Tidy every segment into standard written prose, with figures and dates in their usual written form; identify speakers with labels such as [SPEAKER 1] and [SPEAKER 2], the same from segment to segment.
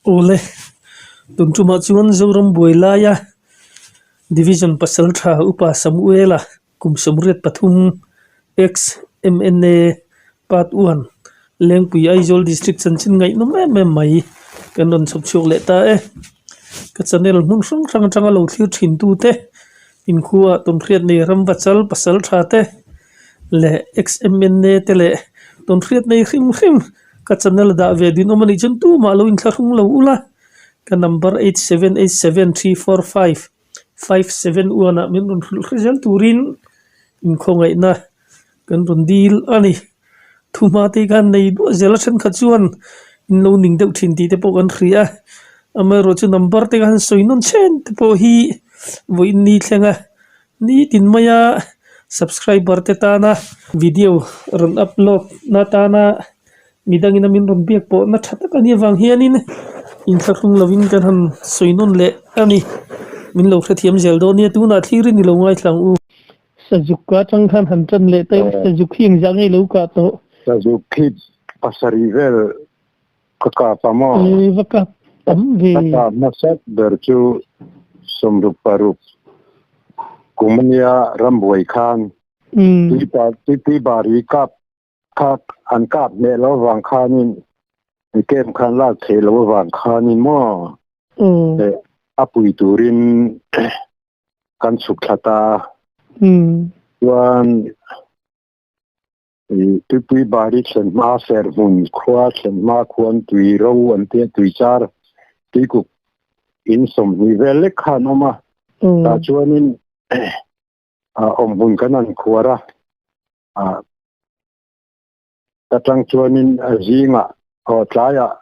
[SPEAKER 1] Awle, tun tumah chuan Zoram buai laia Division pasaltha Upa Samuela kum 83 Ex MNA Part One Lengpui Aizawl District chanchin ngaihnawm em em mai kan rawn chhawp chhuak leh ta e. Ka channel hmun hrang hrang atanga lo thlir thin tute inkhua tawnhriat nei Ramvachal pasaltha te leh Ex MNA te leh tawnhriat nei hrim hrim Ka channel dah ve din awm a nih chuan tumah lo inthlahrung lo ula, ka number 8787345571 ah min rawn hrilh hre zel turin inkhawngaihna kan rawn dil a ni. Thuhma te khan nei duah zel a thenkhat chuan in lo ning deuh thin tih te pawh kan hria a, amaherawhchu chu number te khan sawi nawn chhen te pawh hi vawiin ni thleng a nitin maia subscriber te tana video rawn upload na tana midangin a min rawn biak pawh na tha tak a nih avang hianin inthlahrung lovin kan han sawi nawn leh a ni. Min lo hrethiam zel dawn nia tunah thlirin i lo ngaithla ang u. Sazuk ka atang khan han tan leh ta ila Sazuk hi engzah nge lo kah tawh?
[SPEAKER 2] Sazuk hi pasarih vel ka kap a maw?
[SPEAKER 1] E va kap tam ve.
[SPEAKER 2] Ka kap hmasat ber chu 66 kum ania rambuai khan tui bari kap Kha an kap hneh lo avang khanin camp khan lak theih lo avang khanin maw a pui turin kan chhuk thla ta chuan tuipui bari thlen hma serhmun khua thlen hma khuan tui ro an tia tui char tuikuk in 20 vel lek khan awm a tah chuanin awmhmun kan an khuar a Ka tang chuanin a zingah aw tlaiah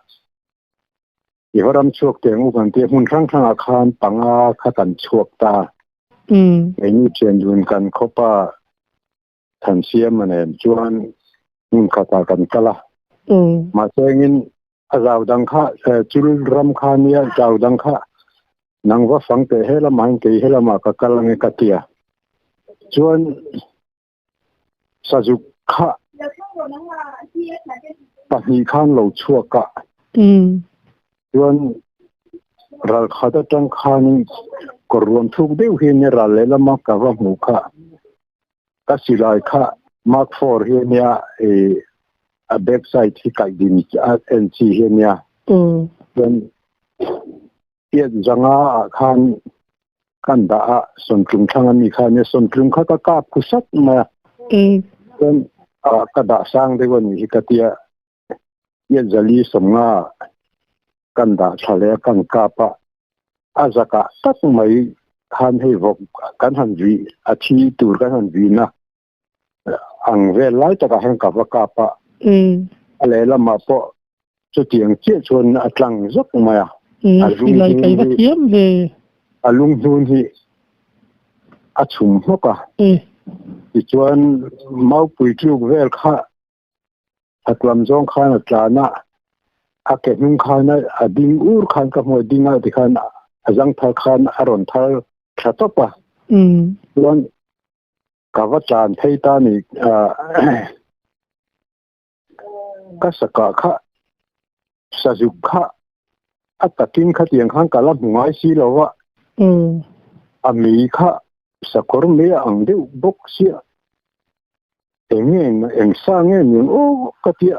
[SPEAKER 2] i va ram chhuak teh ang u kan tia hmun hrang hrangah khan panga kha kan chhuak ta. Keini thian dun kan khawpa Thansiama nen chuan hmun khatah kan kal a. Mahse engin a zau dang kha chul ram kha nia zau dang kha nang va fang teh he lamah hian kei he lamah ka kal ange ka tia. Chuan Sazuk kha pahnih khan lo chhuak a, chuan ral khat atang khanin kawr ruam thuk deuh hi ania ral lehlam a ka va hmuh kha ka silai kha mark four hi ania ih a back side hi kaih din a en chi hi ania chuan Tiat zanga ah khan kan dah a, sawntlung thlang a mi kha ania, sawntlung kha ka kap khu sat mai a. Chuan ka dah sang deuh a nih hi ka tia, tiat zali sawmnga kan dah thla leh a kan kap a, a zakah tak mai khan hei vawk kan han vih, a thi tur kan han vihna ang vel lai takah hian ka va kap a, a lehlamah pawh chutiang chiah chuan a tlang zawk mai a, a lung hi a lung hnun hi a chhum hnawk a, tichuan maupui tluk vel kha a tlam zawng khan a tlan a, a ke hnung khan a ding ur khan ka hmu a ding a tikhan a zangthal khan a rawn thar thla tawp a, chuan Ka va tlan phei ta ni ka sakah kha sazuk kha a takin khatiang khan ka la hmu ngai si lo va a mi kha sakawr mai a ang deuh bawk sia eng nge eng sa nge niang aw ka tia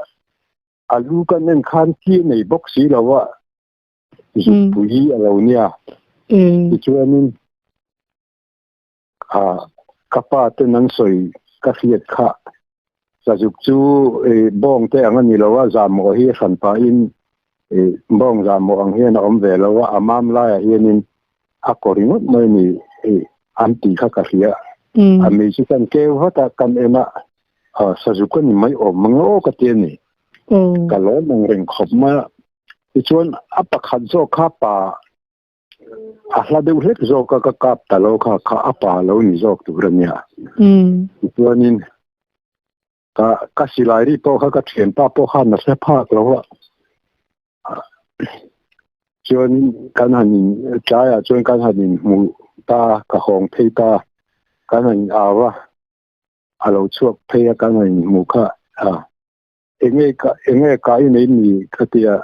[SPEAKER 2] a lu kan en khan ki a nei bawk si lo va zukpui a lo nia tichuanin Ka pa ten an sawi ka hriat kha Sazuk chu bawng te ang a ni lo a, zahmawh hi hran pahin bawng zahmawh ang hian a awm ve lo a, a mam laiah hianin a kaw ringawt mai a ni an tih kha ka hria. A mei chu kan keu vat a, kan en a, Sazuk a ni mai awm mang e aw ka ti a ni. Ka lawm ang reng khawp mai a. Tichuan a pakhat zawk kha pa A hla deuh hlek zawk a ka kap ta lo kha kha a pa lo ni zawk tur a nia. Tichuanin ka ka silai ri pawh kha ka thianpa pawh khan a hre phak lo a. Chuan kan han in tlaiah chuan kan han in hmu ta ka hawng phei ta kan han in au a a lo chhuak phei a kan han in hmu kha a enge ka enge ka i nei ni ka tia.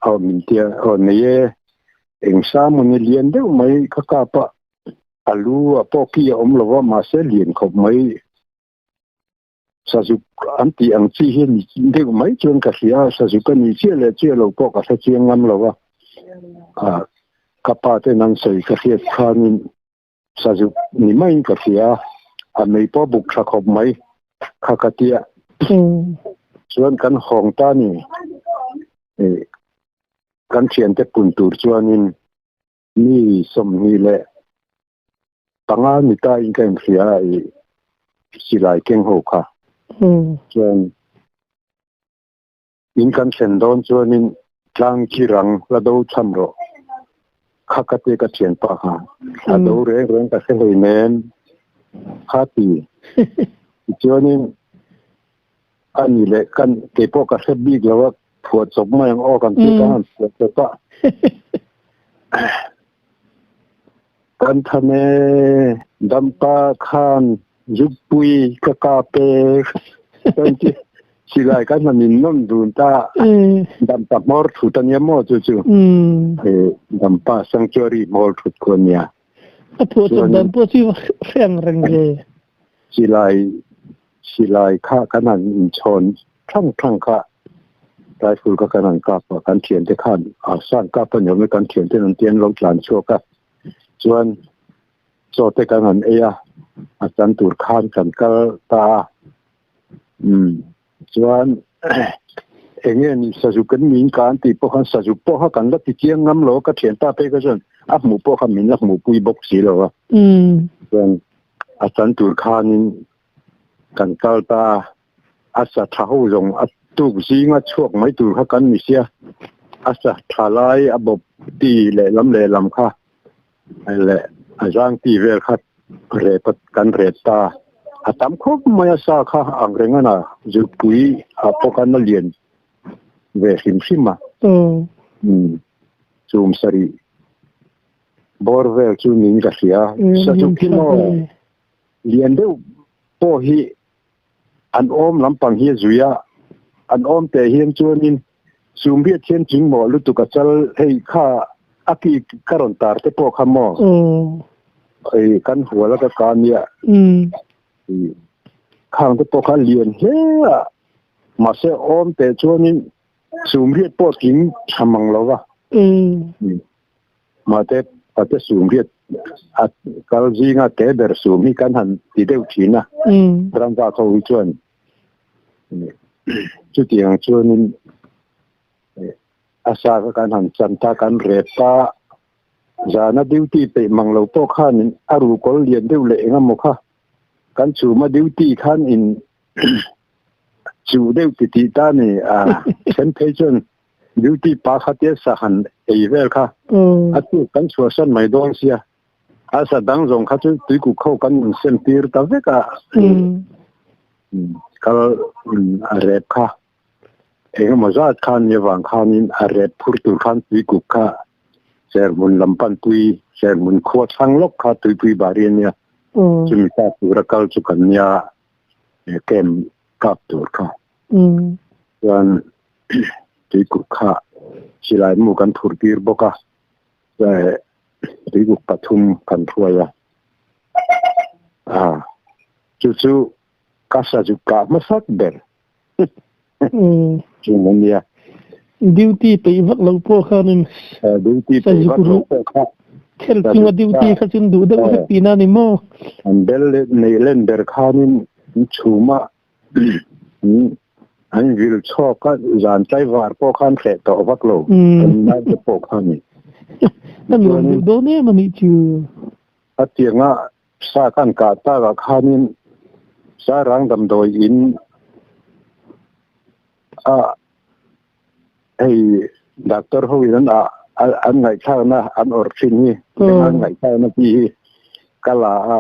[SPEAKER 2] Aw min tia aw nei e, eng sa maw ni lian deuh mai ka kap a, a lu ah pawh ki a awm lo va mahse lian khawp mai sazuk an tih ang chi hi ni deuh mai chuan ka hria a, sazuk a ni chiah leh chiah lo pawh ka hre chiang ngam lo va, ah ka pa ten an sawi ka hriat khanin Sazuk ni maiin ka hria a, a mei pawh buk tha khawp mai kha ka tia. Chuan kan hawng ta ni, kan thiante pun tur chuanin mi 25 ni ta in ka inhria a, i silai keng ho kha. Chuan In kan thlen dawn chuanin tlang khi rang la do cham rawh. Kha ka tia ka thianpa kha a do reng reng ka hre hlei nen kha ti. Tichuanin a ni leh kan keipawh ka hre bik lo a, phuah chawp mai ang aw kan tia ka han phuah chawp a. Kan tham e, dampa khan Zukpui ka kap e kan ti silai kan han in nawm dun ta dampa hmawr thut ania maw chu chu dampa sanctuary hmawr thut khu ania
[SPEAKER 1] a phuah chawp dan pawh chu hreng reng ve
[SPEAKER 2] silai silai kha kan han in chhawn thang thang kha rifle kha kan han kap a kan thiante khan a san kap ani awm e kan thiante an tian lo tlan chhuak a chuan Chaw te kan han ei a, a chan tur khan kan kal ta a. Umm chuan eng nge ni sazuk kan min ka an tih pawh khan sazuk pawh kha kan la ti chiang ngam lo a, ka thian ta phei kha chuan a hmuh pawh kha min la hmuhpui bawk si lo a. Chuan a chan tur khanin kan kal ta a, a sa tha ho zawng a tuk zinga chhuak mai tur kha kan ni sia, a sa tha lai a bawp ti lehlam lehlam kha leh a zang ti vel kha rep a kan rep ta a tam khawp mai a sa kha ang reng a na zukpui ah pawh khan a lian ve hrim hrim a chum sarih bawr vel chu niin ka hria sa zuk hi maw lian deuh pawh hi an awm lampang hi a zui a an awm teh hian chuanin Chung biak hian tling maw lutuk a chal hei kha a ki ka rawn tar te pawh kha maw hei kan hual a ka ka nia khang te pawh kha lian hle a mahse awm teh chuanin chung riat pawh tling tha mang lo va mahte pate sum riat a kal zinga te ber sum hi kan han ti deuh thin a ramvak ho hi chuan Chutiang chuanin a sa kha kan han chan ta, kan rep ta, zana duty peih mang lo pawh khanin a rukawl lian deuh leh eng emaw kha kan chhuma duty khan in chuh deuh ti tih ta ni a, then phei chuan duty pa kha tia sa han ei vel kha a tuk kan chhuahsan mai dawn sia. A sa dang zawng kha chu tuikuk ho kan in sem tir ta vek a. Kal a rep kha engemaw zat khan ni avang khanin a rep phur tur khan tuikuk kha Serhmun lam panpui Serhmun khua thlang lawk kha tuipui bari ania. Chumi kap tura kal chu kan nia camp kap tur kha. Chuan tuikuk kha silai mu kan phur tir bawk a. Tuikuk pathum kan hruai a, a chu chu ka sa chu kah hmasak ber chu a nia.
[SPEAKER 1] Duty peih vak lo pawh khanin
[SPEAKER 2] Duty peih vak lo pawh kha
[SPEAKER 1] khel chunga duty kha chun duh deuh vek tihna a ni maw?
[SPEAKER 2] An bel leh neih len ber khanin chhum a An vil chhuak a, zan tlaivar pawh khan hreh tawh vak lo, kan naute pawh kha a ni.
[SPEAKER 1] A nuam duh dawn em a nih chu.
[SPEAKER 2] A tianga sa kan kah takah khanin Sairang damdawi in a hei doctor ho in an ah an ngaihthlakna an awrh thin hi, an ngaihthlakna chi hi ka la a.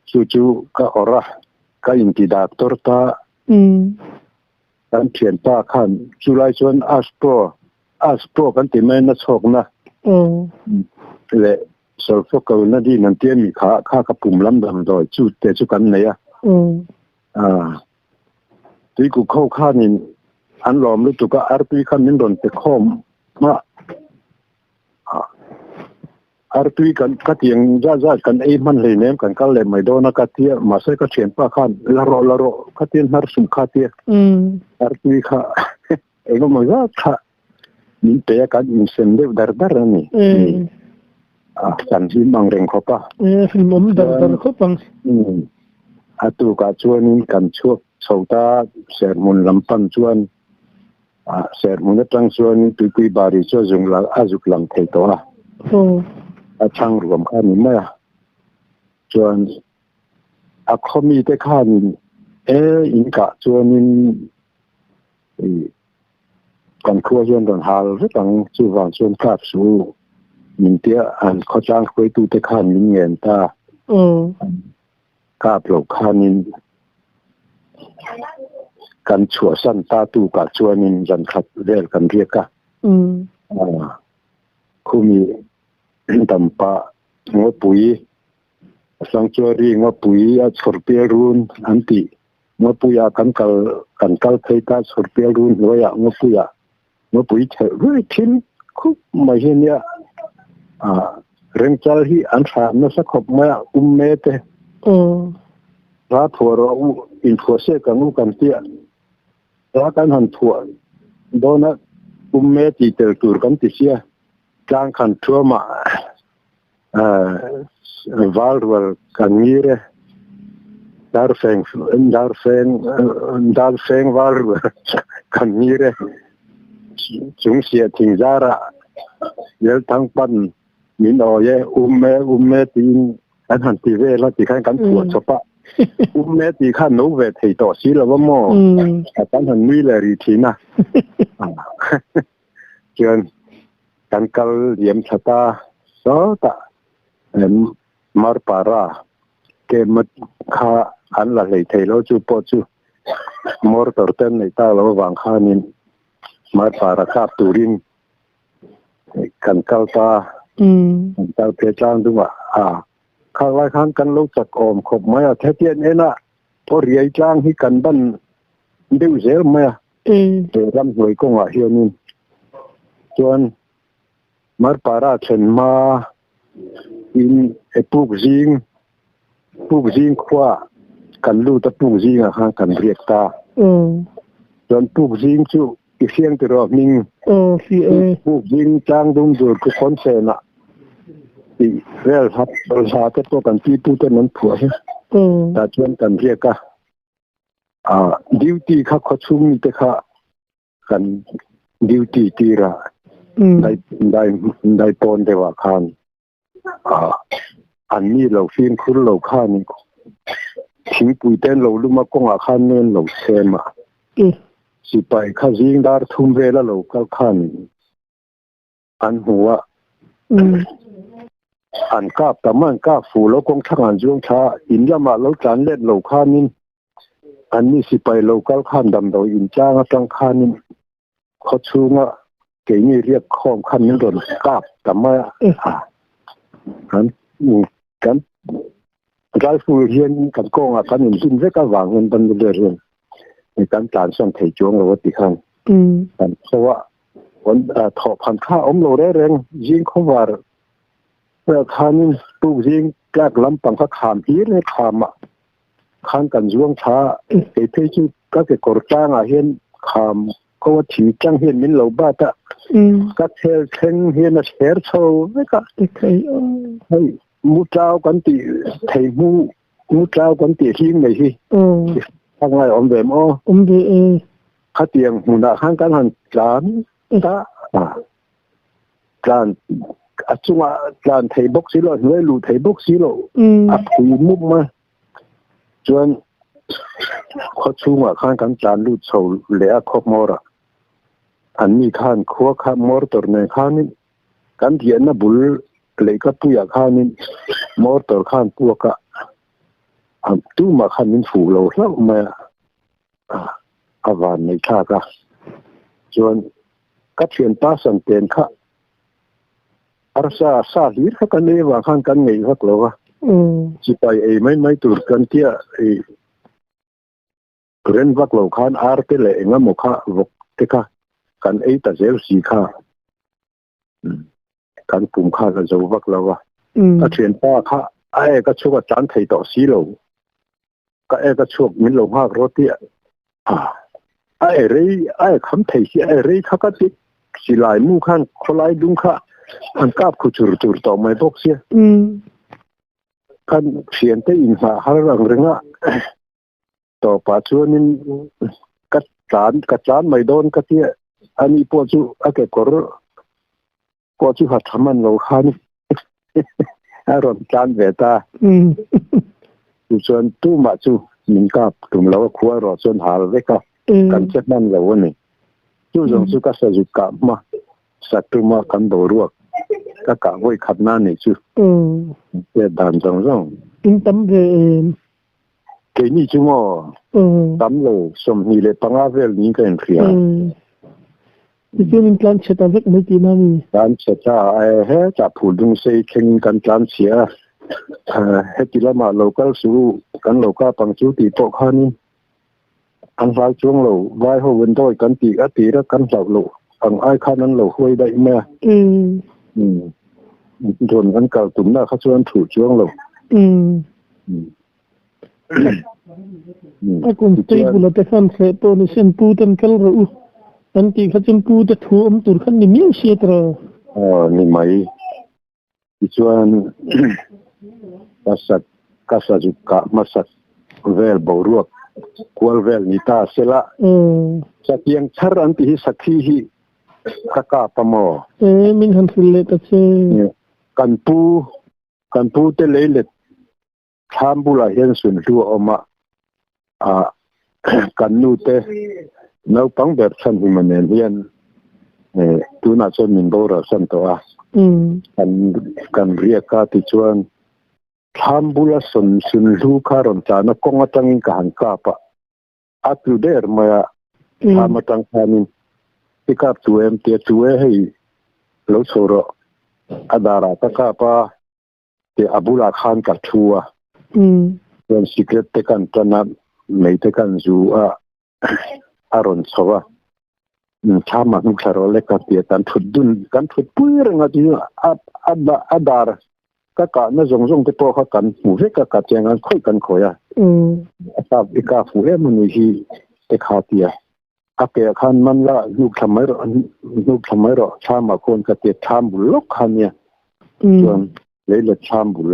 [SPEAKER 2] Chu chu ka awrh a, ka inti doctor ta. Kan thianpa khan chulai chuan Aspro, Aspro kan ti mai na chhawkna leh Sulfocal na din an tia mi kha kha ka pum lam damdawi chu te chu kan nei a. Tuikuk ho khanin. an lawm lutuk a, artui kha min rawn pe khawm a. Artui kan ka tiang zat zat kan ei hman hleinem kan kal leh mai dawn a ka tia mahse ka thianpa khan la rawh la rawh ka tia hnar sum kha tia artui kha engemaw zat kha min pe a kan insem deuh dar dar a ni. Kan hlim ang reng khawp a.
[SPEAKER 1] Hlimawm dar dar khawp ang.
[SPEAKER 2] A tukah chuanin kan chhuak chho ta serhmun lam pan chuan Serhmun atang chuan Tuipui Bari chu a zuk lang thei tawh a, a chhang ruam kha a ni mai a. Chuan a khaw mite khanin e in kah chuanin kan khua hian rawn hal vek ang, chuvang chuan kap suh u min tia an khawtlang hruaitute khan min ngen ta. Kap lo khanin kan chhuahsan ta tukah chuanin zan khat vel kan riak a. Khumi dampa ngawpui Sanctuary ngawpui a chhawrpial run an tih ngawpuiah kan kal kan kal phei ta chhawrpial run hnuaiah ngawpuiah ngawpui thelh ruai thin khup mai hi nia rengchal hi an hram nasa khawp mai a umme te hla phuah rawh u inphuah sek ang u kan tia hla kan han phuah dawn a umme tih tel tur kan ti sia tlang khan thuamah Val rual kan ngir e. Darfeng darfeng darfeng val rual kan ngir e. Chung sia thing zarah Lelthang pan min awi e um e um e tiin kan han ti vel a tikhan kan phuah chawp a. Um e tih khan no ve thei tawh si lo a maw? Kan han nui leh rih thin a. Chuan kan kal liam thla ta sawtah Marpara camp kha an la hlei thei lo chu pawh chu mortar te an neih tak loh avang khanin Marpara kap turin kan kal ta kan kal phei tlang dungah a khak lai khan kan lo chak awm khawp mai a hetiang enah pawh riai tlang hi kan ban deuh zel mai a. He ramhnuai kawngah hianin chuan Marpara thlen hma in he puk zing puk zing khua kan lut a puk zingah khan kan riak ta. Chuan puk zing chu i hriang tiraw hming puk zing tlang dum dur khu khawnsenah tih vel hla te pawh kan pipu ten an phuah hi. Tah chuan kan riak a. Duty kha khawchhung mite kha kan duty tir a, dai pawn deuhah khan an mi lo fimkhur lo khan thingpui te an lo lum a, kawngah khan nen lo sem a, sipai kha zing dar thum vel a lo kal khan An hmu a, an kap tam a, an kap fuh lo kawng thlangah an zuang thla a, in lamah lo tlan let lo khanin an ni sipai lo kal khan damdawi in tlang atang khanin khaw chhunga keini riak khawm khan min rawn kap ta mai a, kan kan rifle hian kan kawngah kan inhlin vek avang hian Bangladesh hian kan tlansawn thei chuang lo a ti khan kan khaw a. Thawh phan kha a awm lo reng reng, zing khawvar vel khanin tuk zing tlak lampang kha kham hlir nge khamah khan kan zuang tha a, kei phei chu ka kekawr tlangah hian kham ko a thing tlang hian min lo bat a, ka khel thleng hian a thler chho vek a, hei mu tlau kan tih thei hmu mu tlau kan tih hlim mai hi a ngai awm ve maw?
[SPEAKER 1] Awm ve e.
[SPEAKER 2] Khatiang hmunah khan kan han tlan ta a, tlan a chungah tlan thei bawk si lo, hnuai luh thei bawk si lo, a phui mup mai. Chuan khaw chhungah khan kan tlan lut chho leh a khaw hmawrah. An ni khan khua kha motor nen khanin kan riahna bul leihkapuiah khanin motor khan puak a, tumah khan min fuh lo hlauh mai a. A van nei thlak a, chuan ka thianpa Santen kha arsa sa hlir kha kan ei avang khan kan ngeih vak lo a, sipai ei mai mai tur kan tia ei ren vak lo khan ar te leh eng emaw kha vawk. te kha kan ei ta zel si kha kan pum kha la zo vak lo a. Ka thianpa kha a ek a chhuak a tlan thei tawh si lo. Ka ek a chhuak min lo nghak rawh tih a e rei a e kham thei si a e rei kha ka ti silai mu khan khawlai dung kha an kap khu chur chur tawh mai bawk sia. Kan thiante inhah har ang ringa tawpah chuanin ka tlan ka tlan mai dawn ka tia ani pawh chu a kekawr pawh chu ha tha man lo khan a rawn tlan ve ta. Tichuan tumah chu min kap tum lo a khua erawh chuan hal vek a kan che hman lo a ni. Chu zawng chu ka sazuk kah hma sa tuma kan boruak ka kah vawi khat na nih chu. Chet dan zawng zawng.
[SPEAKER 1] In tam ve em?
[SPEAKER 2] Keini chu maw tam lo 25 vel niin ka inhria.
[SPEAKER 1] Tichuan in tlan chhe ta vek mai tihna a ni.
[SPEAKER 2] Tlan chhe ta a e hetah phul dung sei thlengin kan tlan chhia a, heti lamah lo kal suh u, kan lo kap ang chu tih pawh khanin an hlai chuang lo, vai ho in dawi kan tih a tir a, kan hlauh loh ang ai khan an lo huai daih mai a. Rawn an kal tumna kha chuan thuh chuang lo.
[SPEAKER 1] A constable te khan hreh pawh ni sen pu ten kal rawh u an tih kha chuan pu te thu awm tur khan ni miau sia tiraw.
[SPEAKER 2] Aw ni mai. Tichuan ka sat ka sazuk kah hmasak vel boruak kual vel ni ta sela. Satiang chhar an tih hi sakhi hi ka kap a maw?
[SPEAKER 1] E min han hrilh leh ta che.
[SPEAKER 2] Kan pu kan pu te leilet Thlam bulah hian sunhlu a awm a, ah kan nu te naupang ber chhanhima nen hian tunah chuan min boral san tawh a, kan kan riak a tichuan thlam bula sawn sunhlu kha rawn tlan a kawng atangin ka han kap a, a tlu der mai a, thlam atang khanin i kap tu em tia tu e hei lo chho rawh a darah ka kap a. Tih a bulah khan ka thu a. Chuan sikret te kan tan a, mei te kan zu a, a rawn chho a. Thlam ah hnuk thla rawh le ka ti a, kan thut dun, kan thut pui reng a chu a a dar ka kahna zawng zawng te pawh kha kan hmu vek a, ka chiang an khawih kan khawi a. A kap i kap fuh em a ni hi te kha ti a. A ke ah khan man la hnuk thla mai rawh hnuk thla mai rawh thlam ah khawn ka ti a thlam bul lawk kha nia chuan lei let thlam bul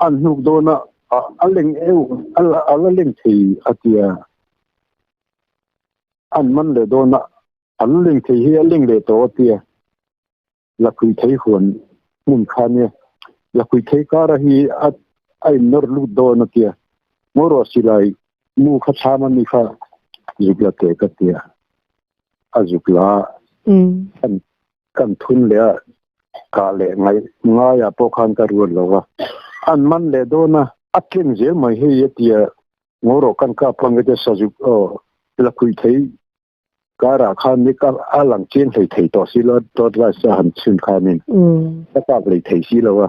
[SPEAKER 2] an hnuk dawn a a leng eu a la leng thei a tia an man leh dawn a a la leng thei hi a leng leh tawh a tia Lakhuih thei huan hmun kha nia. Lakhuih thei kara hi a a innawr lut dawn a tia. Maw rawh silai mu kha chham a mi kha zuk la teh ka tia. A zuk la a kan kan thun leh a kah leh ngaih ngaiah pawh khan ka ruat lo va. An man leh dawn a, a tleng zel mai hei a tia. Maw rawh kan kap ang ka tia sazuk aw lakhuih thei Karah khan ni ka a lang chiang hlei thei tawh si lo a, dot rice a han chhun khanin ka kap hlei thei si lo a.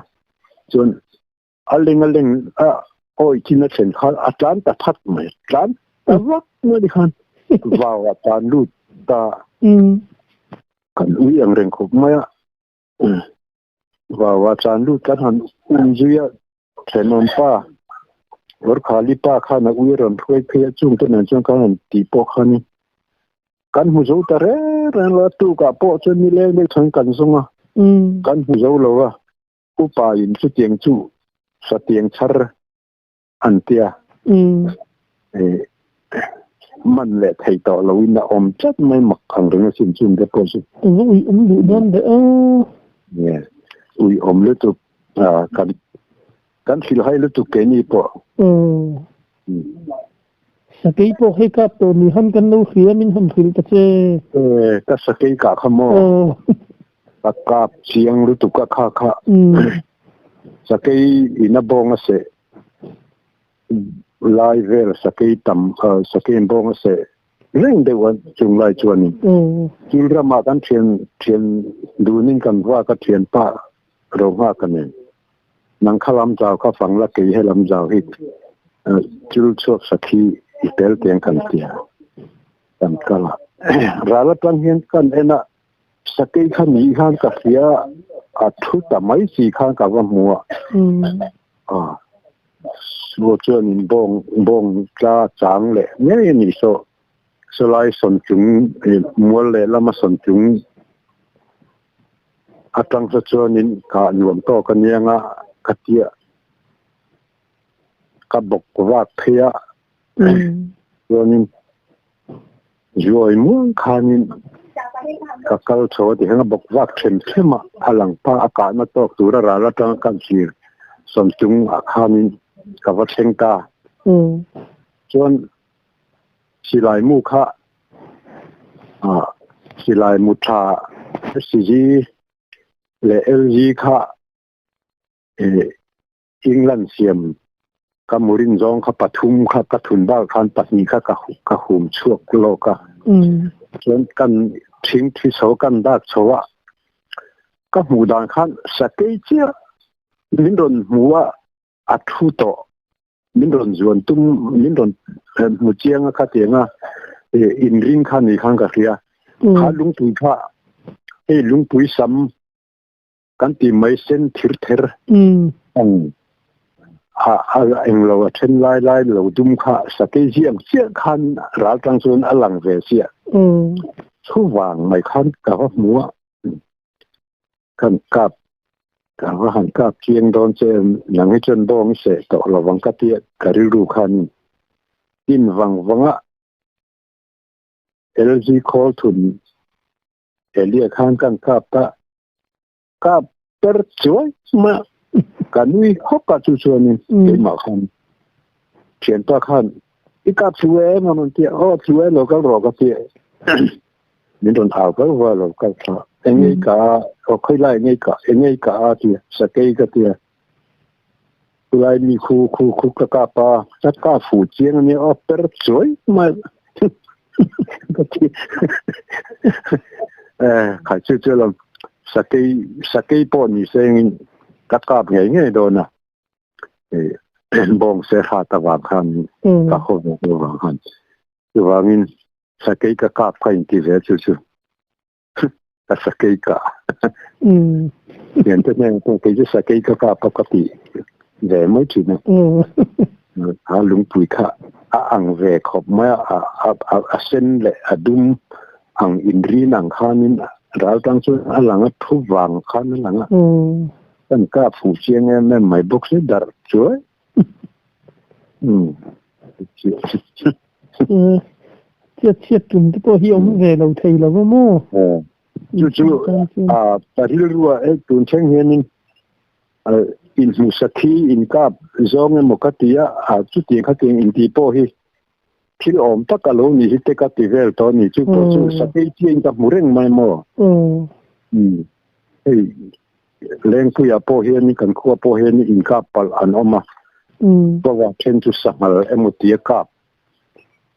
[SPEAKER 2] Chuan a leng a leng a awi chin a thlen khan a tlan ta phat mai, tlan ta vak mai ni khan vau a tlan lut ta kan ui ang reng khawp mai a. Vau a tlan lut kan han um zui a, thenawm pa Gorkhali pa khan a ui a rawn hruai phei a, chungte nen chuan kan han tih pawh khan kan hmu zo ta reng reng lo a, tukah pawh chuan nileng deuh chuan kan zawng a, kan hmu zo lo a, upa in chutiang chu satiang chhar an tia man leh thei tawh lo in a awm tlat mai mak ang reng asin chungte pawh chu.
[SPEAKER 1] Eng ui awm duh dawn ve aw.
[SPEAKER 2] Ui awm lutuk kan kan hrilhhai lutuk keini pawh.
[SPEAKER 1] Sakei pawh hei kap tawh ni han kan lo hria min han hrilh ta che.
[SPEAKER 2] Ka sakei kah kha maw? Ka kap chiang lutuk a kha kha. Sakei in a bawng a seh lai vel sakei tam sakei in bawng a seh reng deuh a chung lai chuanin thil ramah kan thian thian dunin kan vak a thianpa ro nghak a nen. Nang kha lam zau kha fang la kei he lam zau hi thil chhuak sakhi i tel tiang kan tia kan kal a. Ral atang hian kan en a, sakei kha ni khan ka hria a thu ta mai si khan ka va hmu a. A chu chuanin bawng bawng tla chang leh ngei a nih saw sawlai sawnchung mual leh lama sawnchung atang saw chuanin kah nuam tawk a nia nga ka tia ka bawk vak phei a chuanin zuai muang khanin ka kal chho a tihian a bawk vak them them a a lang pa a kahna tawk tura ral atanga ka zir sawmchung ah khanin ka va thleng ta chuan silai mu kha ah silai mu tha SG leh LG kha eh England siam ka murin zawng kha pathum kha ka thun bak khan pahnih kha ka ka hum chhuak lawk a. Chuan kan thing thi chho kan dak chho a ka hmuh dan khan sakei chiah min rawn hmu a a thu tawh min rawn zuan tum min rawn hmu chiang a kha tiang a inring kha ni khan ka hria kha lungpui kha hei lungpui sam Kan ti mai sen thir ther ang a a englo a then lai lai lo dum kha sakei ziang chiah khan ral tang chuan a lang ve chiah. Chu vang mai khan ka va hmu a kan kap ka va han kap chiang dawn che nang hi chuan bawng i seh tawh lovang ka tia ka rilru khan in vang vang a LG khawl thun Elia khan kan kap ta kap per chuai ma ka nui hawk a chu chuanin keimah khan thianpa khan i kap thlu em a rawn tia aw thlu e lo kal rawh ka tia min rawn au kal va lo kal thla engei ka aw khawilai engei ka engei ka a tia sakei ka tia Chulai mi khu khu khu ka kap a, ka kap fuh chiang a nia aw per chuai mai ka ti. Eh, khai chu chu lam sakei sakei pawh ni sengin ka kap ngei ngei dawn a. Eh, bawng se hrat avang khan ka haw ve avang khan. Chuvangin sakei ka kap kha inti ve chu chu. Ka sakei ka. Thian te hnen pawh kei chu sakei ka kap a ka ti ve mai thin a. A lungpui kha a ang ve khawp mai a, a a sen leh a dum ang inrin ang khanin ral tang chuan a lang a, thu vang khan a lang a. Kan kap fuh chiang em em mai bawk si darh chuai.
[SPEAKER 1] Chiat chhiat tum te pawh hi awm ve lo thei lo va maw?
[SPEAKER 2] Chu chu a ka rilrua hei tun thleng hianin inhmuh sakhi inkap zawng emaw ka ti a, chutiang khatiang inti pawh hi thil awm tak a lo ni hi te ka ti vel tawh a ni. Chu pawh chu sakei chiahin ka hmu reng mai maw? Hei Lengpuiah pawh hian kan khua pawh hian inkap palh an awm a, Pawa then chu sanghal emaw tia kap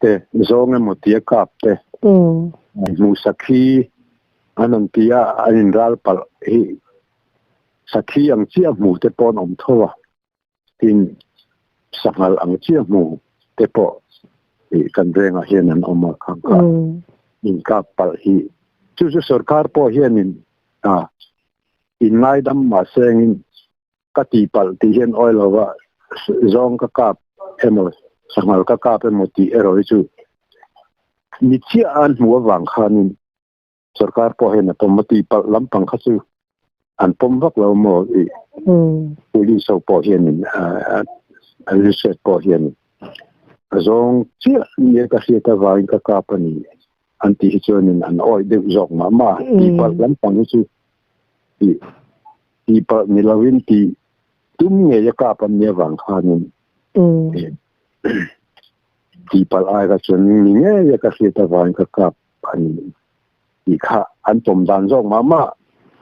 [SPEAKER 2] te, zawng emaw tia kap te, hmuh sakhi an rawn ti a, an inral palh hi sakhi ang chiah hmu te pawh an awm tho a, tin sanghal ang chiah hmu te pawh kan vengah hian an awm a, khang kha inkap palh hi chu chu sorkar pawh hianin A, in ngaidam mahsengin ka tihpalh tih hian awi lova zawng ka kap emaw sanghal ka kap emaw tih erawh hi chu mi chiah an hmuh avang khanin sorkar pawh hian a pawm a, tihpalh lampang kha chu an pawm vak lo maw i police ho pawh hianin an hriat pawh hianin a zawng chiah nia ka hriat avangin ka kap a ni. An tih hi chuanin an awih deuh zawk mah mah a, tihpalh lampang hi chu tih tihpalh ni lovin tih tum ngei a kap an nih avang khanin tihpalh ai kha chuan ni ngei a ka hriat avangin ka kap a ni tih kha an pawm dan zawk mah mah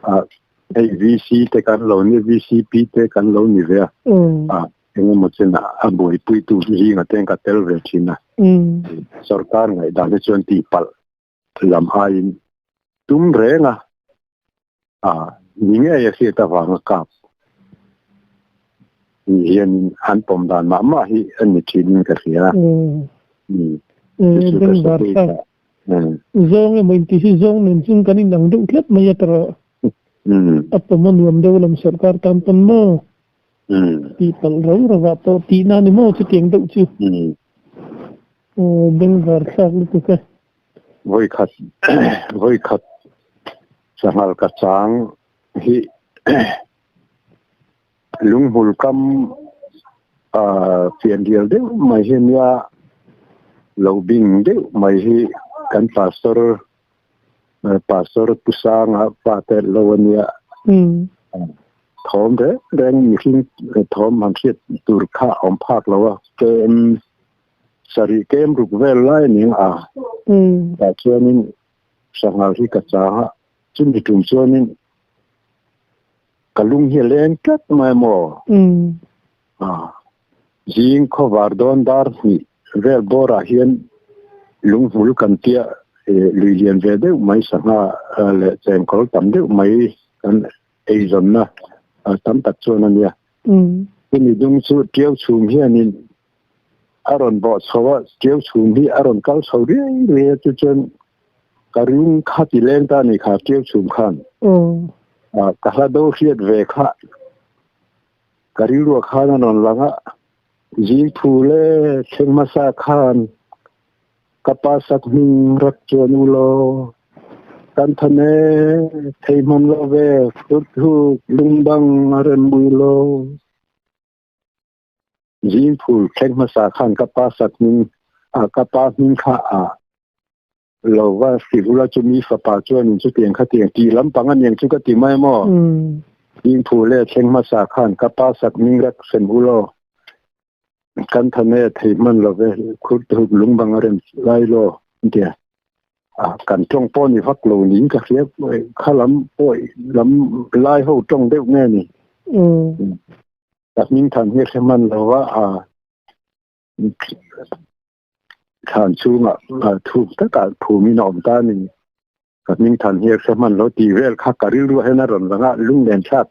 [SPEAKER 2] a, hei VC te kan lo ni VCP te kan lo ni ve a. Engemaw chenah a buaipuitu zingah te ka tel ve thin a. Sorkar ngaihdan hi chuan tihpalh lam aiin tum reng a, a ni ngei a hriat avanga kap ni hianin an pawm dan mah mah hi a ni thinin ka hria.
[SPEAKER 1] Zawng emaw intih hi zawng nen chung kan inang deuh tlat mai a tawrh. A pawm a nuam deuh lam sorkar tan pawn maw? Tih palh rau rau ah pawh tihna a ni maw chutiang deuh chu? Aw bengvar thlak lutuk e.
[SPEAKER 2] Vawikhat vawikhat sanghal ka chang hi Lunghmul kam fianrial deuh mai hi nia lo bing deuh mai hi kan pastor pastor Pu Sanga fate lo a nia. Thawm reng reng mihring thawm han hriat tur kha a awm phak lo a, kem sarih kem ruk vel lai a ni ang a. Tah chuanin sanghal hi ka chang a, chumi tum chuanin Ka lung hi a leng tlat mai maw? Zing khawvar dawn dar hnih vel bawrah hian lunghmul kan tia lui lian ve deuh mai sangha leh chengkawl tam deuh mai kan eizawnna tam tak chuan a nia. Chumi dung chu ṭiau chhum hianin a rawn bawh chho a, ṭiau chhum hi a rawn kal chho riai riai a, chu chuan Ka ring kha ti leng ta ni kha tiu chhum khan. Ka hla do hriat ve kha ka rilruah khan a rawn lang a, zing phu le thleng hmasa khan ka pa sak hming rak chuan u law kan than e thei hman lo ve thut thuk lungdang a rem ui law. Zing phul thleng hmasa khan ka pa sak hming ka pa hming kha a lo va hrilh ula chu mi fapa chuanin chutiang khatiang tih lampang a niang chu ka ti mai maw? Zing phul e thleng hmasa khan ka pa sak hming rak hrem u law kan than e thei hman lo ve khur thuk lungbang a rem lai law an ti a. Kan tawng pawh ni vak lo niin ka hria kha lam pawh lam lai ho tawng deuh nge ni. Ka hming than hi hre hman lo va, a thlan chhungah thuk takah phumin a awm ta a ni. Ka hming than hi hre hman lo tih vel kha ka rilru ah hian a rawn lang a, lunglen thlak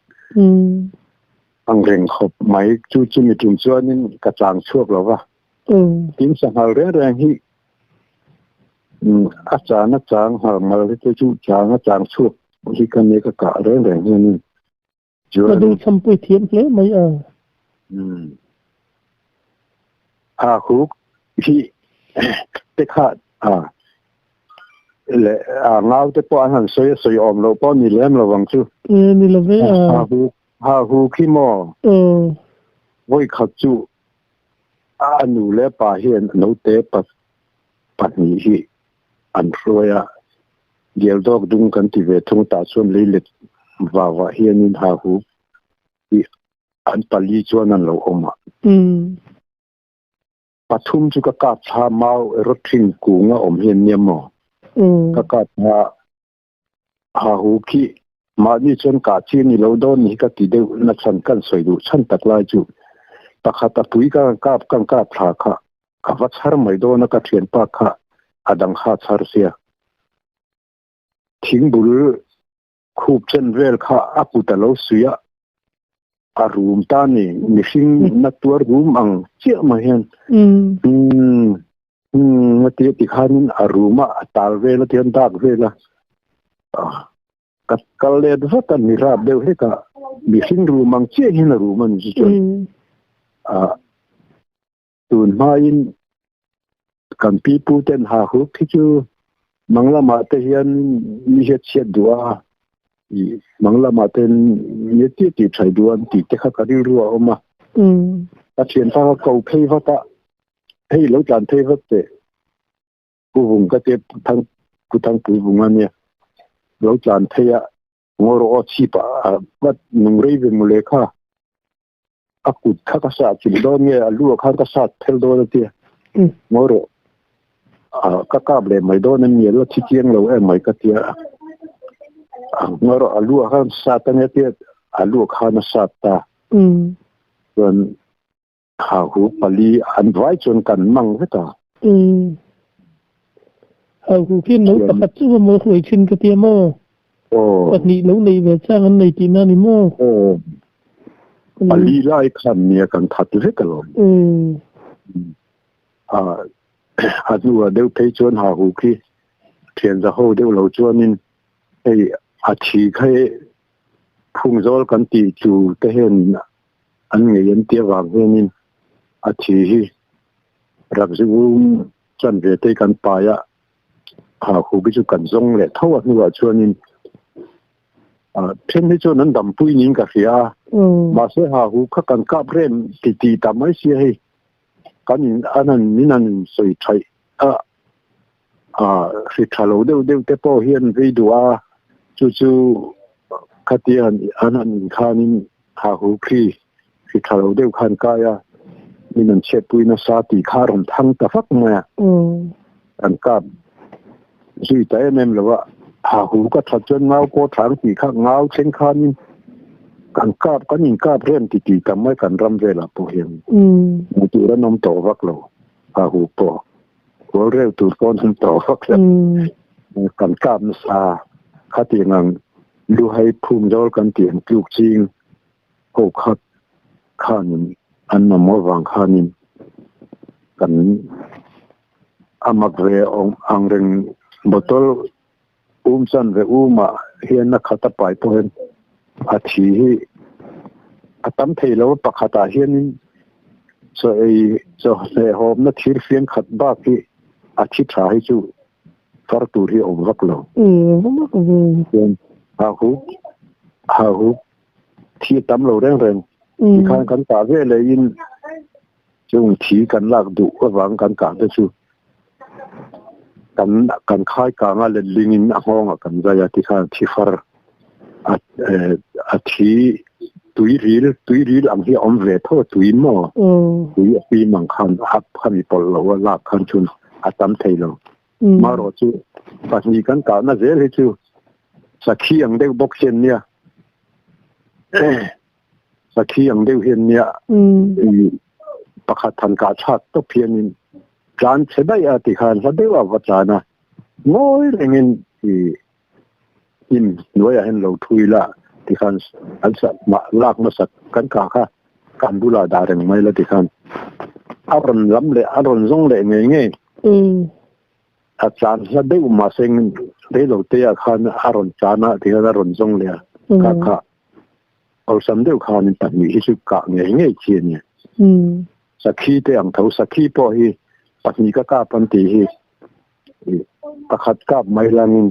[SPEAKER 2] ang reng khawp mai. Chu chumi tum chuanin ka chang chhuak lo va, tin sanghal reng reng hi a chan a chang nghal ngal hi te chu chang a chang chhuak hi ka nia ka kah reng reng hianin.
[SPEAKER 1] Ka duh chhampui thiam hle mai a.
[SPEAKER 2] A huk hi te kha a le a ngau te pawh an han sawi a sawi awm loh pawh ni lem lo ang chu.
[SPEAKER 1] E ni lo ve a.
[SPEAKER 2] Ha huk ha huk hi maw. Vawi khat chu a nu leh pa hian naute pahnih hi an hruai a. Dialdawk dung kan ti ve thung tah chuan leilet vah vah hianin ha hu hi an pali chuan an lo awm a. Pathum chu ka kap thla mau erawh thing kung a awm hian nia maw? Ka kap thla ha hu khi mahni chuan kah chi a ni lo dawn ni hi ka ti deuh na chhan kan sawi duh chhan tak lai chu pakhat a pui ka kap kan kap thla kha Ka va chhar mai dawn a ka thianpa kha a dang kha chhar sia. Thingbul khup chen vel kha a kut a lo suih a, a rum ta ni, mihring na tuar rum ang chiah mai hian umm umm a ti a ti khanin a rum a, a tal vel a tihian dak vel a. Ka kal let vat a, mi rap deuh hlek a, mihring rum ang chiah hian a rum a ni chu chuan ah. Tun hmain kan pipu ten ha huk hi chu mang lamah te hian mi hiat chhiat duh a, ih mang lamah ten mi tia tih thai duh a an tih te kha ka rilru a awm a. Ka thianpa kha ko phei vat a, hei lo tlan phei vat teh. Pu Vung ka tia Thang Pu Thangpui Vung a nia, lo tlan phei a, ngaw rawh aw chhip ah vat nung rei ve mawle kha. A kut kha ka sah chilh dawn nge a lu ah khan ka sat phel dawn a tia ngawi rawh ah ka kap leh mai dawn em ni a la thi chiang lo em mai ka tia ngawi rawh a lu ah khan sat a nia tia a lu ah khan a sat ta chuan ha hu pali an vai chuan kan mang vek a.
[SPEAKER 1] Ha hu khi no pakhat chu va maw hruai thin ka tia maw? Pahnih lo nei ve chang an nei tihna ni maw?
[SPEAKER 2] Aw. Pali lai khan nia kan that vek alawm. A hnuah deuh phei chuan ha hu khi Thian za ho deuh lo chuanin hei a thi kha hi phungzawl kan tih chu te hian an ngei an tih avang hianin a thi hi rakzu um chanve te kan pai a, ha hu hi chu kan zawng leh tho a hnuah chuanin then hi chuan an dampui niin ka hria a, mahse ha hu kha kan kap rem ti tih ta mai sia hei kan in an han min han sawi thaih a. Hri tha lo deuh deuh te pawh hian vei duh a, chu chu khatia han an han inkhanin ha hu khi hri tha lo deuh khan kai a, min an chhiatpui nasa tih kha a rawn thang ta vak mai a, kan kap zui ta em em lo a, ha hu ka that chuan ngau pawh thang tih kha ngau thleng khanin kan kap kan inkap rem ti tih tam mai kan ram velah pawh hian hmuh tur an awm tawh vak lo ha hu pawh. Kawl reu tur pawn an tawh vak lo. Kan kap nasa khatiang ang luhai phum zawl kan tih ang tluk ching ho khat khanin an mamawh vang khanin kan a mak ve ang reng bottle um chan ve umah hian a khat a pai pawh hian a thi hi a tam thei lo a pakhatah hianin chaw ei chaw hlehawmna thir fiang khat bak hi a thi tha hi chu far tur hi a awm vak lo. Chuan ha hup ha hup thi a tam lo reng reng tikhan kan kah ve lehin Chung thi kan lak duh avang kan kah te chu kan kan khai kang a letling in a nghawng ah kan zai a tikhan thi far a a thi tui ril tui ril ang hi a awm ve tho a tui maw tui a fim ang khan a khami pawlh lo a lak khan chun a tam thei lo marawh chu pahnih kan kahna zel hi chu sakhi ang deuh bawk hian nia. Sakhi ang deuh hian nia pakhat han kah chhat tawp hianin tlan chhe daih a tikhan hla deuh a va tlan a, ngawi rengin i hnim hnuaiah hian lo thu ila tikhan an sa mah lak hmasak kan kah kha kan bulah dah reng mai la tikhan a rawn lam leh a rawn zawng leh ngei ngei a tlan hla deuh mahse reilo te ah khan a rawn tlan a tikhan a rawn zawng leh a kah kha. Awlsam deuh khanin pahnih hi chu kah ngei ngei chi a ni. Sakhi te ang tho, sakhi pawh hi pahnih ka kap an tih hi pakhat kap mai langin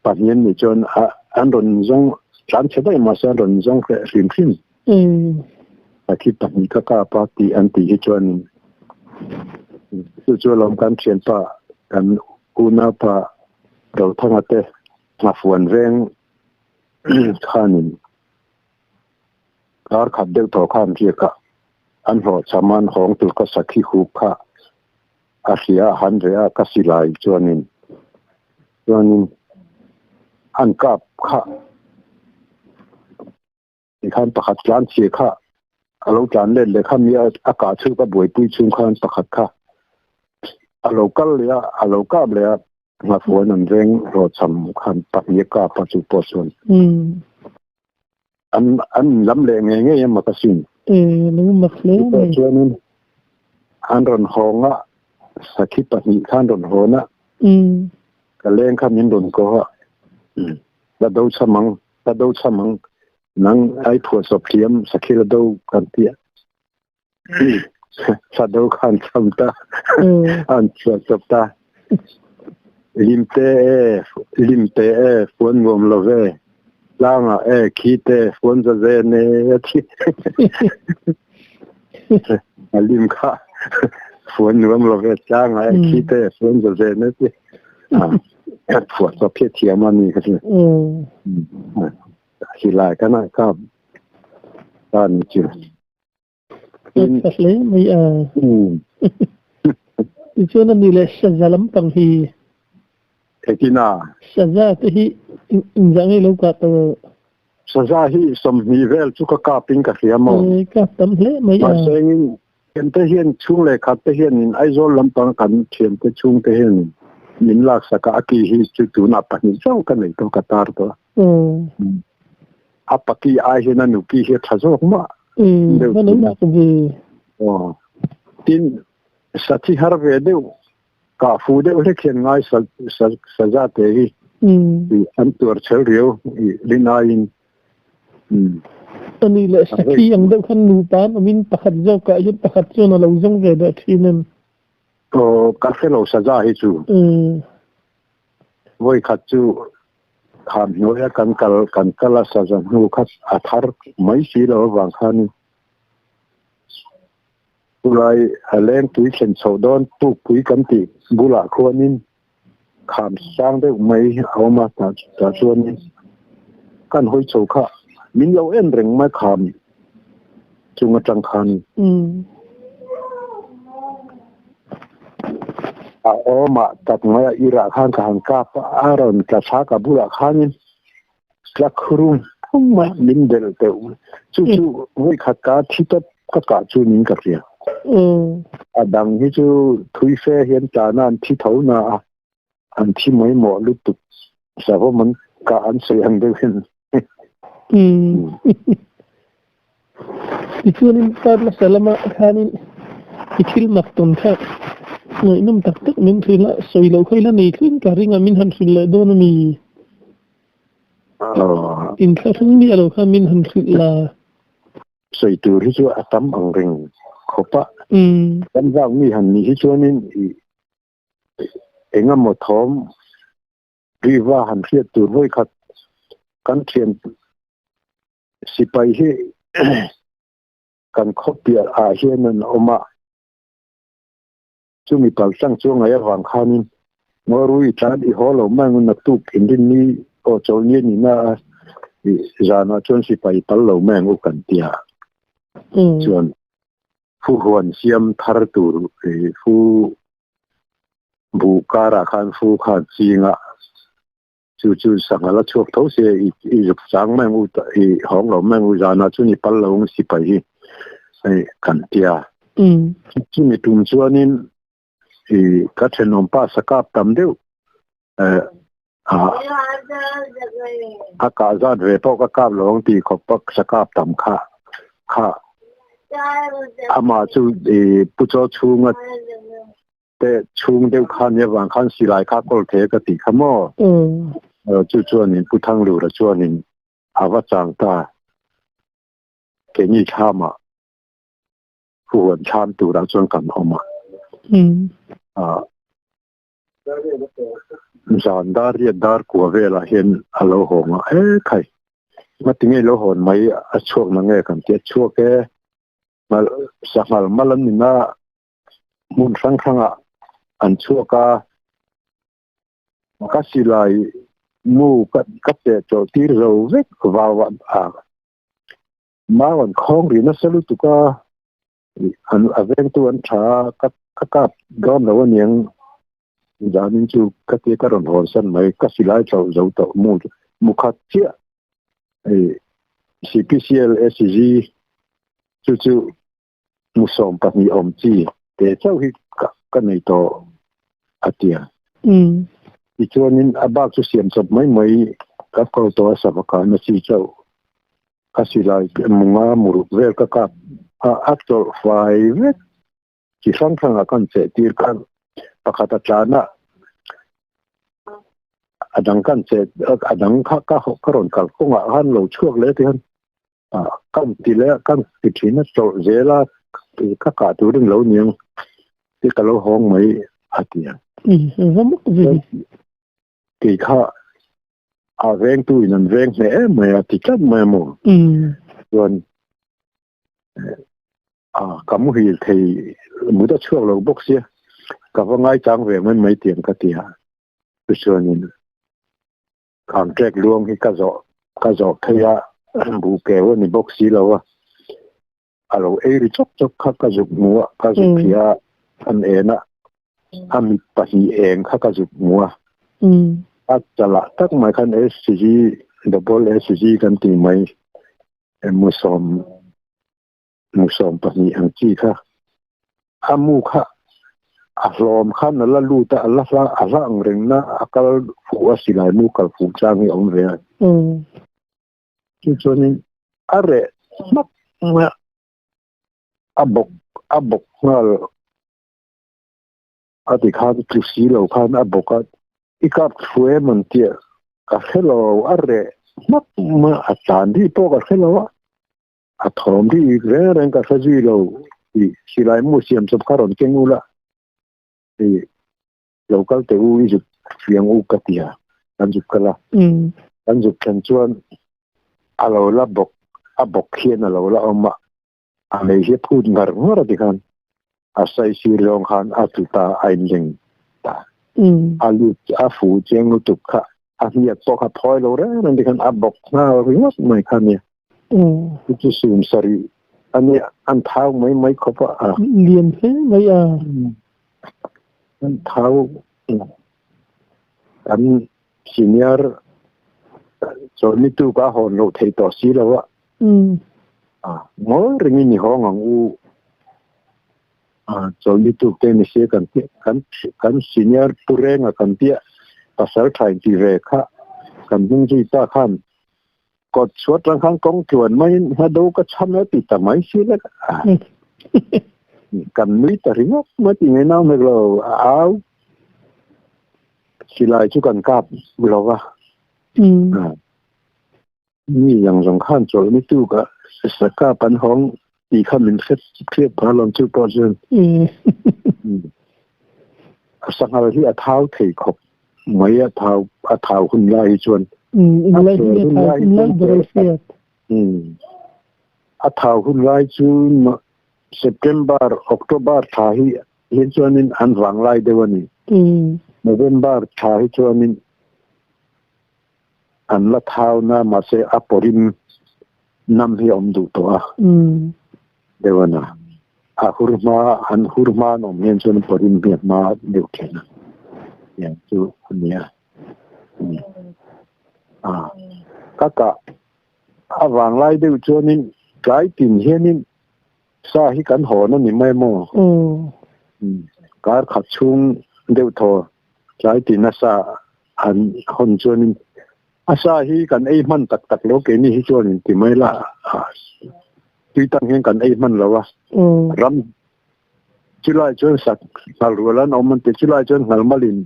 [SPEAKER 2] pahnih an nih chuan an rawn zawng tlan chhe daih mahse an rawn zawng hreh hrim hrim. Sakhi pahnih ka kap a tih an tih hi chuanin chu chu alawm kan thianpa kan unaupa Rothanga te Nghafuan veng khanin kar khat deuh tawh khan riak a, an hlawhchham a, an hawng tur ka sakhi hup kha a hria a, han reh a, ka silai chuanin chuanin an kap kha. Tikhan pakhat tlan chhia kha a lo tlan let leh kha mi a kah chhuk a buaipui chhung khan pakhat kha a lo kal leh a, a lo kap leh a, Nghafuan an veng hlawhchham khan pahnih a kap a chu pawh chuan an an lam leh ngei ngei a mak asin. Chutah chuanin an rawn hawng a, sakhi pahnih khan rawn hawn a, ka leng kha min rawn ko a, la do chham ang. La do chham ang, nang ai phuahchawp thiam sakhi la do kan ti a. La do khan chham ta, an phuahchawp ta. Limte e, limte e, fuan nuam lo ve, tlangah e, khite, fuan za zen e, a ti. A lim kha fuan nuam lo ve, tlangah e, khite, fuan za zen e ti. Phuah chawp hi a thiam a ni ka ti. Silai kan ah kap ta ni chu.
[SPEAKER 1] Ka hle mai a. Tichuan a ni leh saza lampang hi.
[SPEAKER 2] Engtin a?
[SPEAKER 1] Saza te hi inzah ngei lo kah tawh.
[SPEAKER 2] Saza hi 20 vel chu ka kap in ka hria maw?
[SPEAKER 1] Kap tam hle mai a.
[SPEAKER 2] Mahse engin Thiante hian chhung leh khat te hianin Aizawl lampang kan thiante chhung te hianin min laksak a, a ki hi chu tunah pahnih chauh ka nei tawh ka tar tawh a. A paki ai hian a nuki hi a tha zawk mah deuh thin a. Aw. Tin, sathi har ve deuh. Kah fuh deuh hlek hian ngai saza te hi an tuar chhel riau rin aiin.
[SPEAKER 1] A nih leh sakhi ang deuh khan nupa an awmin pakhat zawkah hian pakhat chuan a lo zawng ve leh thin em?
[SPEAKER 2] Aw, ka hre lo saza hi chu. Vawi khat chu kham hnuaia kan kal kan kal a saza hnu kha a thar mai si lo avang khanin Chulai a leng tui thlen chhoh dawn tukpui kan tih bulah khuanin kham sang deuh mai a awm a, tah chuanin kan hawi chho kha min lo en reng mai kham chung atang khan a awm ah tak mai a irah khan ka han kap a, a rawn tla thlak a bulah khanin Tla khurung phung mai min belh deuh. Chu chu vawi khat ka thi tawp ka kah chu niin ka hria. A dang hi chu thui fe hian tlana an thi tho na a, an thi mai mawh lutuk. Savawm an kah an sawi ang deuh hian.
[SPEAKER 1] Tichuanin kar hmasa lama khanin i thil mak tawn kha ngaihnawm tak tak min hrilh a, sawi loh kha ila nei thleng ka ring a, min han hrilh leh dawn a mi? Inthlahrung miah lo kha min han hrilh la.
[SPEAKER 2] Sawi tur hi chu a tam ang reng khawp a. Kan vak mi han nih hi chuanin i eng emaw thawm riva han hriat tur vawi khat kan thian sipai hi kan khaw piah ah hian an awm a. Chumi paltlang chu ngaih avang khanin Ngawrui tlan i haw lo mai ang naktuk inrinni aw chawlhni a nihna a i zanah chuan sipai pal lo mai ang u kan tia chuan fu huan siam thar tur i fu buh karah khan fu khan chinga chu chu sangha la chhuak tho se i i zuk chang mai ang u i hawng lo mai ang u zanah chuan i pal lo ang sipai hi hei kan tia chumi tum chuanin i ka thenawm pa sakap tam deuh eh a a kah zat ve pawh ka kap lo ang tih khawp a sakap tam kha kha amah chu i pu chaw chhunga te chhung deuh kha nia vang khan silai kha kawl the ka tih kha maw chu chuanin Pu Thanglura chuanin a va chang ta keini thlamah huan thlam turah chuan kan awm a zan dar riat dar kua velah hian a lo hawng a he khai ngatinge lo hawn mai a chhuak na nge kan tia chhuak e sanghal mal an nina hmun hrang hrangah an chhuak a, ka silai mu ka ka cheh chawlh tir zo vek vau a mau an khawng rih nasa lutuk a, an a vengtu an tha a, ka ka kap dawn lo aniang zanin chu ka tia ka rawn hawn san mai ka silai chauh zo tawh mu mu khat chiah hei CPCL SG chu chu Musawm pahnih awm chi te chauh hi ka nei tawh a ti a. Tichuanin a bak chu siam chawp mai mai ka ko tawh a savaka na chi chauh ka silai munga muruk vel ka kap a, a chawlh fai vek chi hrang hrangah kan cheh tir khan pakhat a tlan a, a dang kan cheh a dang kha ka rawn kal kawngah khan lo chhuak leh ti khan Kan ti leh kan ti thin a chawlh zel a ka kah turin lo niang ti ka lo hawng mai a ti a. Kei kha a vengtu in an veng hle em mai a ti tlat mai a maw. Chuan a ka muhil thei mut a chhuak lo bawk sia ka va ngaichang ve mai mai tiang ka ti a. Tichuanin Khangṭek luang hi ka zawh ka zawh phei a, buh keu a ni bawk si lo a, a lo ei ri chawk chawk kha ka zuk hmu a, ka zuk hria a, an en a, a mit pahnih eng kha ka zuk hmu a, a chalah tak mai khan SG, double SG kan tih mai, musawm mu sawm pahnih ang chi kha a mu kha a hlawm khan a la lut a, a la hla a hla ang reng na a kal fuh a silai mu kal fuh chang hi a awm ve a. Chu chuanin a reh hmak mai a, a bawk a bawk nghal. A ti khan tlu si lo khan a bawk a, i kap thlu em an tia ka hre lo, a reh hmak mai a, a tlan rih pawh ka hre lo a, a thawm rih reng reng ka hre zui lo tih silai mu siam chawp kha rawn keng ula tih lo kal teh u i zuk fiang u ka ti a, kan zuk kal a, kan zuk thlen chuan a lo la bawk a bawk hian a lo la awm a, a lei hi a phut ngar ngar a tikhan a saisir zawng khan a tlu ta a inleng ta a lut a fu chiang lutuk kha a hniak pawh kha phawi lo reng reng tikhan a bawk nghal ringawt mai kha nia chu chu sum sarih a nia an thau mai mai khawp a
[SPEAKER 1] lian hle mai a
[SPEAKER 2] an thau kan senior chawlhni tuk a hawn loh theih tawh si lo a Ngawi rengin i hawng ang u. Chawlhni tuk te ni sia kan kan kan senior pu renga kan tia pasal tha in ti ve kha kan hnung zui ta khan kawt chhuat tang khan kawng tluan maiin hla do ka chham e ti ta mai si lek a. Kan nui ta ringawt mai ti ngai nau hmek lo a au silai chu kan kap lo va. Mi zawng zawng khan chawlh ni tuk a saka kan hawng tih kha min hre hriat phah alawm chu pawh chuan a sanghal hi a thau thei khawp mai a thau a thau hun lai hi chuan
[SPEAKER 1] a thau hun lai chuan
[SPEAKER 2] a thau hun lai chu September October thla hi hian chuanin an vang lai deuh a ni November thla hi chuanin An la thau na mahse a pawrim nam hi a awm duh tawh a. Deuh a na. A hur hma an hur hma an awm hian chuan pawrim hi a hma deuh thin a. Tiang chu a ni a. A ka kah a vanglai deuh chuanin tlai tin hianin sa hi kan hawn a ni mai maw? Kar khat chhung deuh thaw tlai tin a sa an hawn chuanin a sa hi kan ei hman tak tak lo keini hi chuanin ti mai la tui tang hian kan ei hman lo a ram chulai chuan sak nghal rual an awm an ti chulai chuan nghal malin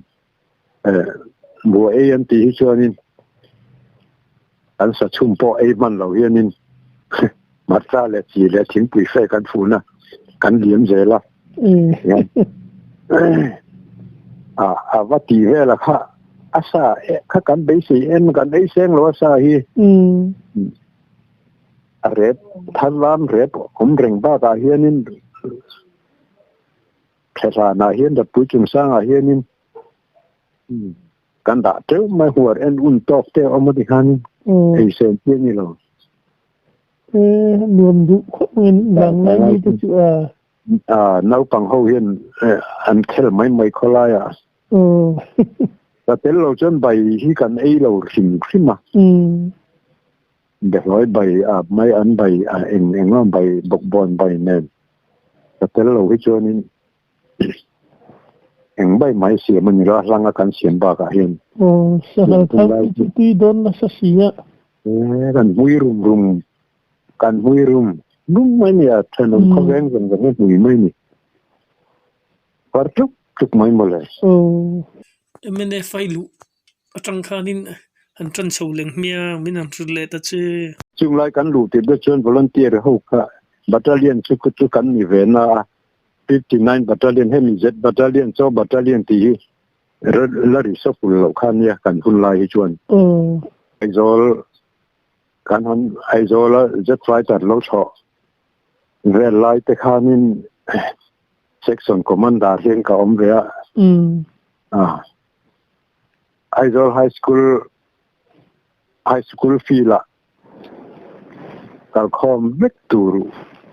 [SPEAKER 2] bua ei an tih hi chuanin kan sa chhum pawh ei hman lo hianin hmarcha leh chi leh thingpui fe kan fun a kan liam zel a a a va ti vel a kha a sa kha kan beisei em kan ei seng lo a sa hi a rep tharlam rep awm reng bakah hianin Thehlanah hian Dapui chungchangah hianin kan dah teuh mai huar en un tawk te a awm a ti khanin ei sen chi a ni lo.
[SPEAKER 1] Nuam duh khawp mai vanglai mi te chu a.
[SPEAKER 2] Naupang ho hian an khel mai mai khawlai ah. Ka tel lo chuan bai hi kan ei lo hrim hrim a. Behlawi bai a mai an bai a eng eng a bai bawkbawn bai nen ka tel lo hi chuanin eng bai mai siam a ni lo a hlang a kan siam bakah hian.
[SPEAKER 1] Aw sahal kha i chu tui dawn nasa si a.
[SPEAKER 2] E kan hmui rum rum kan hmui rum rum mai ni a thenawm khawveng zawng zawng hi hmui mai ni var tluk tluk mai mawle.
[SPEAKER 1] Aw. MNF a i luh atang khanin han tan chho leng hmia min han hrilh leh ta che.
[SPEAKER 2] Chung lai kan luh tirh te chuan volunteer ho kha battalion chu chu kan ni ve na a, 59 battalion hemi Z battalion chaw battalion tih hi la ri sawful loh kha nia kan hun lai hi chuan. Aizawl kan han Aizawl a Z fighter lo chhoh vel lai te khanin section commander hian ka awm ve a. Aizawl High School High School field ah kalkhawm vek tur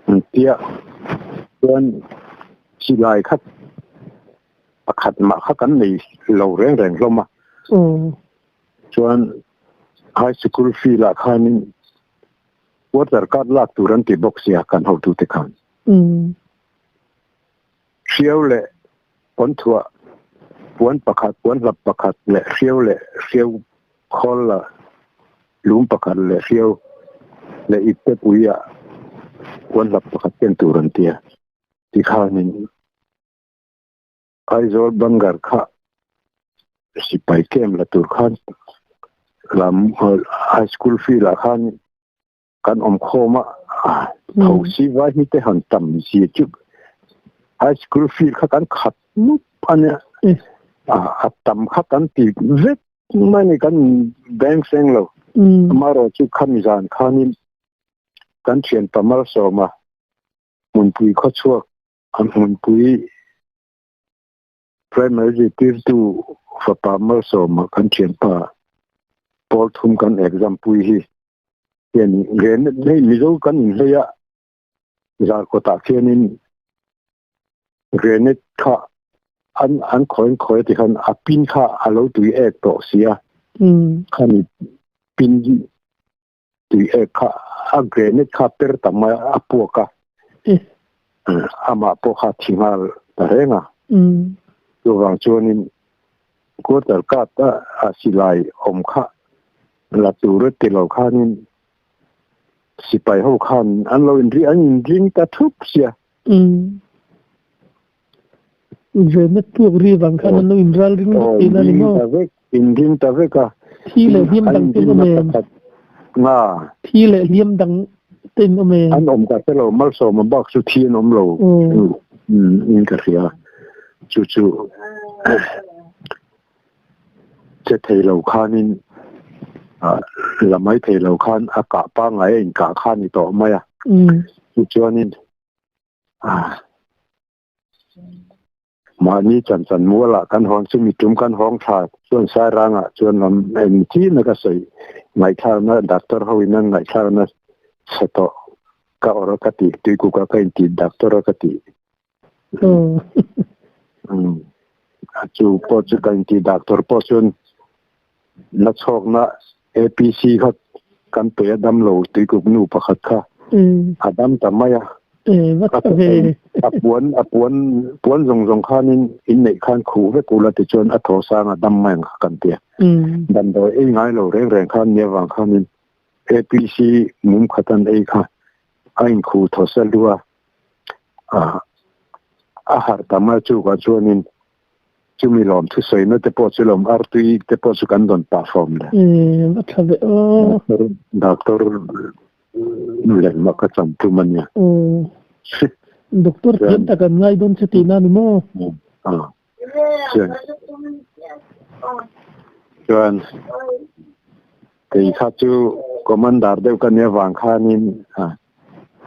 [SPEAKER 2] an tia chuan silai kha pakhat mah kha kan nei lo reng reng hlawm a chuan High School field ah khanin water card lak tur an ti bawk sia kan hotute khan. Hriau leh Pawnthuah puan pakhat, puan hlap pakhat leh hriau leh hriau khawl la lum pakhat leh hriau leh ipte pui ah puan hlap pakhat ken tur an ti a. Tikhanin. Aizawl Bangar kha sipai camp la tur khan lam high school field ah khan kan awm khawm a, thosi vai hi te han tam zia chu high school field kha kan khat mup a nia, a tam kha kan ti vek mai ni kan bank seng lo. Amaherawh chu khami zan khanin kan thianpa Malsawma hmunpui khawchhuak an hmunpui Primary zirtirtu fapa Malsawma kan thianpa pawl thum kan exam pui hi hian hei Mizo kan inhlei a zarkawtah khianin grenade kha an an khawi an khawi a ti khan a pin kha a lo tui ek tawh si a khami pin tui ek kha a grenade kha per tam mai a puak a amah pawh kha thi nghal ta reng a chuvang chuanin quarter card a a silai awm kha la tur a ti lo khanin sipai ho khan an lo inri an inring ta thup sia.
[SPEAKER 1] Grenade puak ri vang khan an lo inral ring vek tihna a ni maw?
[SPEAKER 2] Inring ta vek a.
[SPEAKER 1] Thi leh hliam dang te in awm em?
[SPEAKER 2] Nga.
[SPEAKER 1] Thi leh hliam dang te in awm em?
[SPEAKER 2] An awm ka hre lo, Malsawma bak chu thi an awm lo in ka hria. Chu chu che thei lo khanin la mai thei lo khan a kah pangngai a inkah kha a ni tawh mai a. Tichuanin Mahni chan chan mualah kan hawng chu mitum kan hawng tha chuan Sairangah chuan lam eng chin a ka sawi ngaihthlakna doctor ho in an ngaihthlakna chhe tawh ka awrh a ka tih tuikuk a ka intih doctor a ka tih chu pawh chu ka intih doctor pawh chuan na chhawkna APC kha kan pe a dam lo tuikuk nu pakhat kha a dam ta mai a. A puan a puan puan zawng zawng khanin inneih khan khuh vek ula tichuan a thaw sang a dam mai ang kha kan ti a. Damdawi ei ngai lo reng reng khan nia vang khanin APC mum khat an ei kha a inkhuh thaw sa lu a, a harh ta mai chukah chuanin Chumi lawm thusawina te pawh chu lawm artui te pawh chu kan rawn pah fawm le.
[SPEAKER 1] Umm a tha ve aw.
[SPEAKER 2] Doctor lem a ka cham tum a nia.
[SPEAKER 1] Umm Doctor thiam tak an ngai dawn che tihna a ni maw?
[SPEAKER 2] Chuan chuan kei kha chu commander deuh ka nia vang khanin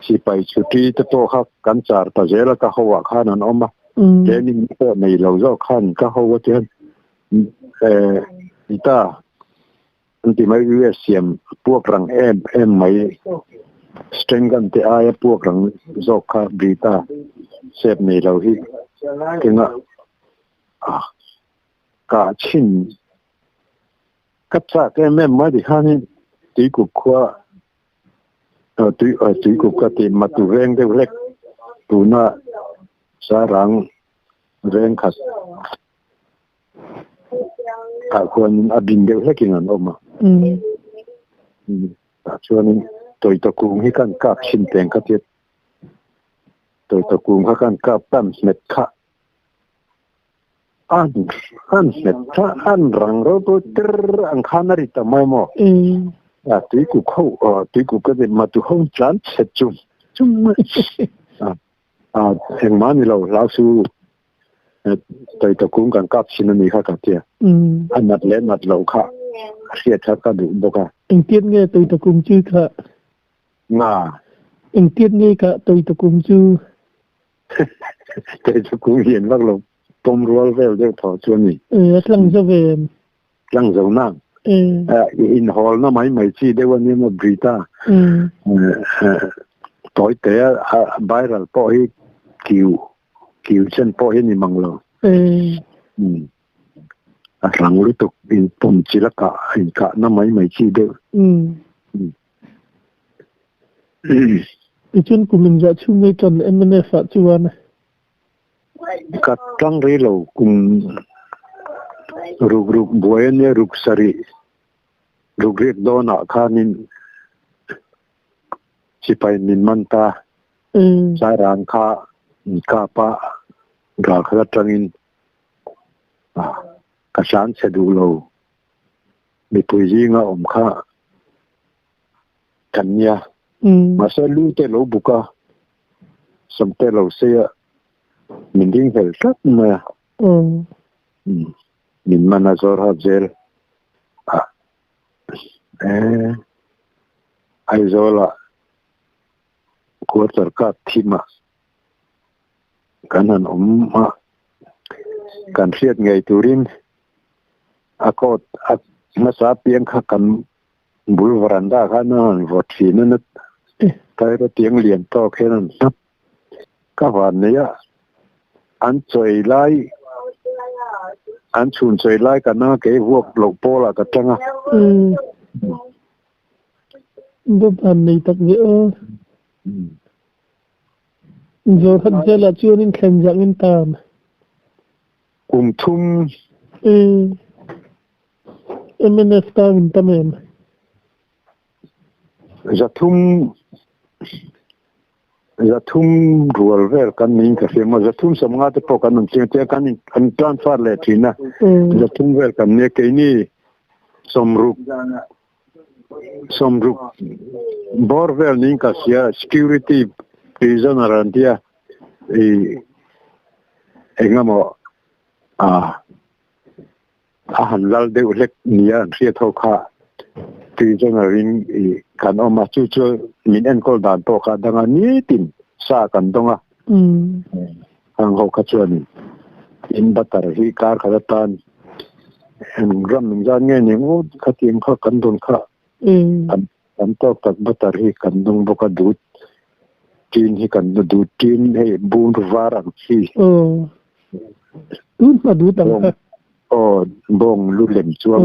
[SPEAKER 2] Sipai chhuti te pawh kha kan char ta zel a, ka ho ah khan an awm a, training pawh nei lo zawk khan ka ho a tihian ita an ti mai US siam puak rang em em mai string gun te aia puak rang zawk kha Brita sep nei lo hi kenga kah chhin ka chak em em mai tikhanin tuikuk khua Tui tuikuk ka tih matu veng deuh hlek tuna Sarang veng khat ah khuanin a bin deuh hlekin an awm a. Tah chuanin tawita kung hi kan kap chhin teng kha tia tawita kung kha kan kap tan hmet kha An an hmet kha an rang ro pawh tir ang khan a ri ta mai maw? A tuikuk ho tuikuk ka ti matu ho tlan chhe chum chum mai. A engmah ni lo hlau su tawita kung kan kap thin a ni kha ka tia. A nat leh nat loh kha hriat kha ka duh bawk a.
[SPEAKER 1] Engtiat nge tawita kung chu kha?
[SPEAKER 2] Nga.
[SPEAKER 1] Engtiat nge kha tawita kung chu?
[SPEAKER 2] Kei chu kung hian vak lo pawm rual vel deuh thaw chu a ni.
[SPEAKER 1] E, a tlang zo ve em?
[SPEAKER 2] Tlang zo nang.
[SPEAKER 1] E.
[SPEAKER 2] In hawl na mai mai chi deuh a ni maw Brita. Tawi te a viral pawh hi kiu kiu chen pawh hi ni mang lo.
[SPEAKER 1] E.
[SPEAKER 2] A rang lutuk in pawm chi lakah in kah na mai mai chi deuh.
[SPEAKER 1] Tichuan kum inzah chhung ngei tan mnf ah chuan.
[SPEAKER 2] Ka tlang rei lo kum ruk ruk buai a nia ruk sarih ruk riak dawnah khanin sipai min man ta Sairang kha kapa ral khat atangin. Ka hlan chhe duh lo. Mipui zinga awm kha kan nia. Mahse lu te lo buk a, sawm te lo sei a, min ding hlel tlat mai a. Min man a zawr hap zel a. Aizawlah quarter kap thim a kan han awm a, kan hriat ngei turin a coat a hmasa piang kha kan bul veranda khan a han vaw thin a, taira tiang lian tawk hian an hnap ka van nei a, an chawi lai an chhun chawi lai ka na kei vuak loh pawlah ka tang a.
[SPEAKER 1] Va van nei tak ve aw. Zawrhat zelah chuanin thlen zangin tan.
[SPEAKER 2] Kum thum.
[SPEAKER 1] E. Mnf tangin tam em?
[SPEAKER 2] Zathum zathum rual vel kan niin ka hria maw zathum sawmnga te pawh kan awm chiang chiang kan kan transfer leh thin a zathum vel kan nia keini sawmruk Sawmruk bawr vel niin ka hria security prisoner an tia ih engemaw ah a han lal deuh hlek nia an hriat ho kha prisoner in ih kan awm a chu chu min enkawl dan pawh kha a dang a nitin sa kan dawng a Hang ho kha chuanin in butter hi kar khat atan eng ram engzat nge ni ngawt khatiang kha kan dawn kha kan tawk tak butter hi kan dawng bawk a dut tin hi kan dut tin hei bur var ang chi
[SPEAKER 1] tun hma dut ang kha
[SPEAKER 2] aw bawng lu lem chuan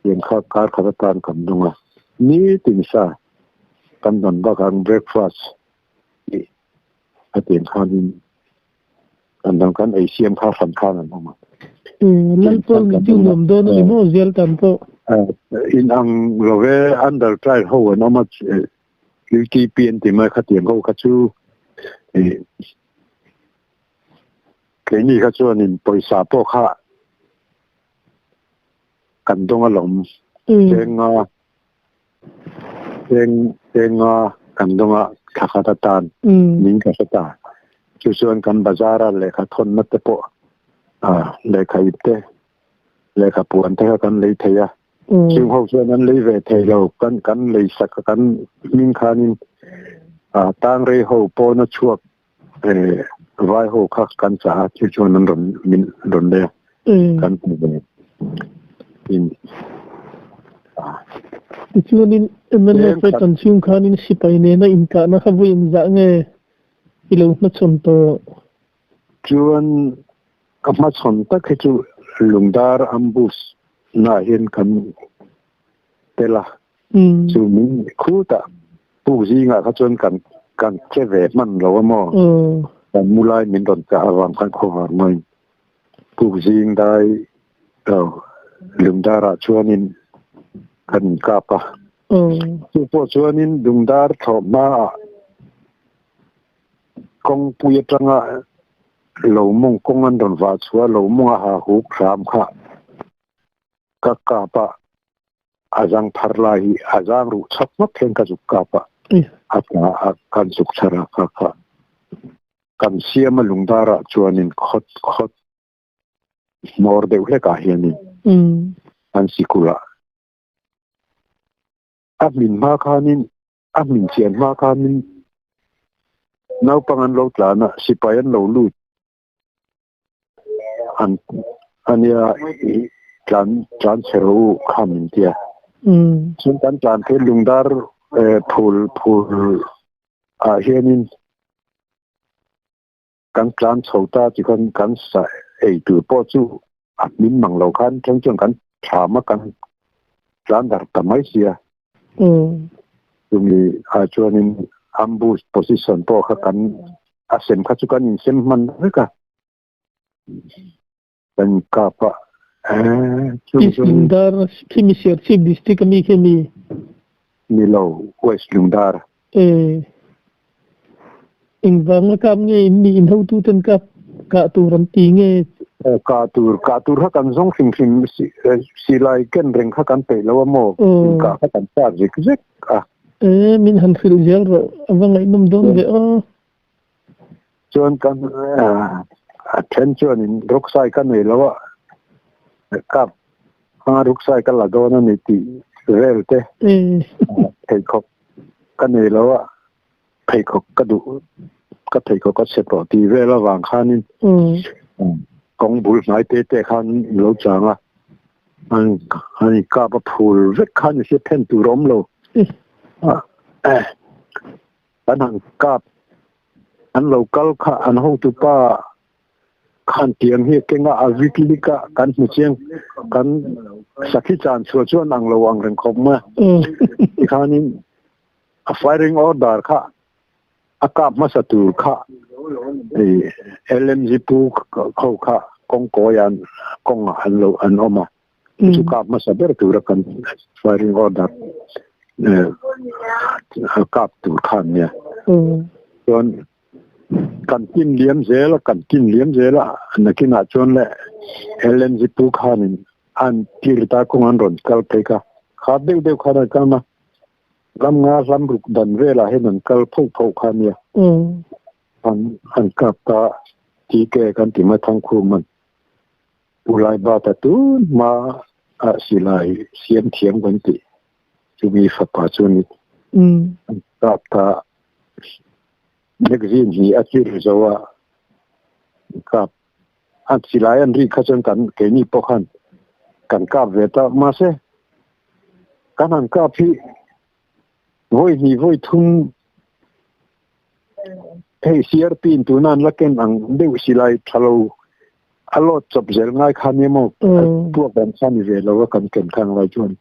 [SPEAKER 2] tiang kha kar khat atan kan dawng a nitin sa kan dawn bakah breakfast tih a tiang khanin an dang kan ei siam kha hran khan an awm a.
[SPEAKER 1] Lalpawl min chu nuam dawn a ni maw zial tan pawh.
[SPEAKER 2] In ang lo ve under trial ho an awm a UTP an ti mai khatiang ho kha chu keini kha chuanin pawisa pawh kha kan dawng alawm chenga Cheng chenga kan dawnga thla khat atan min ka hre ta. Chu chuan kan bazar a lehkha thawnna te pawh ah lehkha ip te lehkha puan te kha kan lei thei a. Chung ho chuan an lei ve thei lo kan kan lei sak a kan hming khanin ah tangrei ho pawna chhuak eh vai ho kha kan chah a chu chuan an rawn min rawn lei a kan hmu ve in
[SPEAKER 1] Tichuanin MNF a kan chhung khanin sipai nena inkahna kha vawi engzah nge i lo hmachhawn tawh?
[SPEAKER 2] Chuan ka hmachhawn tak hi chu Lungdar ambush naah hian kan tel a. Chu min khutah puk zingah kha chuan kan kan che ve hman lo a maw? Kan mu lai min rawn chah avang khan khawvar mawiin puk zing dai lo Lungdarah chuanin kan inkap a. Chu pawh chuanin Lungdar thlawh hmaah kawngpui atanga lo mawng kawng an rawn vah chhuah a, lo mawng a ha huk hram kha ka kap a. A zang phar lai hi a zang ruh chhak ngawt hian ka zuk kap a, a tla a kan zuk chhar a kha kha kan siam a lungdar ah chuanin khawt khawt hmawr deuh hlek ah hianin an sikul ah a hmin hma khanin a hmin chian hma khanin naupang an lo tlan a sipai an lo lut An ania i tlan tlan chhe rawh u kha min tia. Chuan kan tlan phei lungdar phul phul ah hianin kan tlan chho ta ti khan kan sa ei tur pawh chu a hmin mang lo khan then chuan kan thlam a kan tlan darh ta mai sia. Chumi ah chuanin ambush position pawh kha kan a sem kha chu kan insem hman vek a, kan inkap a
[SPEAKER 1] chu East Lungdar khimi Serchhip district ami khi mi?
[SPEAKER 2] Ni lo, West Lungdar.
[SPEAKER 1] Engvanga kap nge in nih in hotuten kap? Kah tur an ti nge?
[SPEAKER 2] Aw kah tur, kah tur kha kan zawng hrim hrim silai ken reng kha kan peih lo a maw? Inkah kha kan chak zek zek a.
[SPEAKER 1] E, min han hrilh zel rawh, a va ngaihnawm dawn ve aw.
[SPEAKER 2] Chuan kan a then chuanin rucksai ka nei lo a, kap hma rucksai ka la dawn a ni tih vel te pheikhawk ka nei lo a. Pheikhawk ka duh, ka pheikhawk a chhe tawh tih vel avang khanin kawng bul hnai te te khan in lo chang a, an inkap a phul vek khan i hria phen tur a awm lo. Kan han kap, an lo kal kha an hotupa khan tiang hi a keng a, a vik lik a, kan hmu chiang, kan sakhi chan chhuah chuan ang lo ang reng khawp mai a. Tikhanin A firing order kha a kap hmasa tur kha i LMG pu ho kha kawngkawi an kawngah an lo an awm a, chu kap hmasa ber tura kan firing order a kap tur kha an nia. Chuan kan tin liam zel a, kan tin liam zel a, nakinah chuan le LMG pu khanin an tir ta kawng an rawn kal phei kha, kha deuh deuh khan an kal a. Ram nga hlam ruk dan velah hian an kal phoh phoh kha ania. An an kap ta TK kan ti mai Thangkhum an Pu Laibata tun hma a silai siam thiam kan tih chumi fapa chu a ni. An kap ta magazine hi a tir zo a an kap a silai an rik kha chuan kan keini pawh khan kan kap ve ta mahse Kan han kap hi vawi hnih vawi thum hei CRP in tuna an la ken ang deuh silai tha lo a load chawp zel ngai kha nia maw puak dan kha ni ve lo a kan ken kha ngai chuan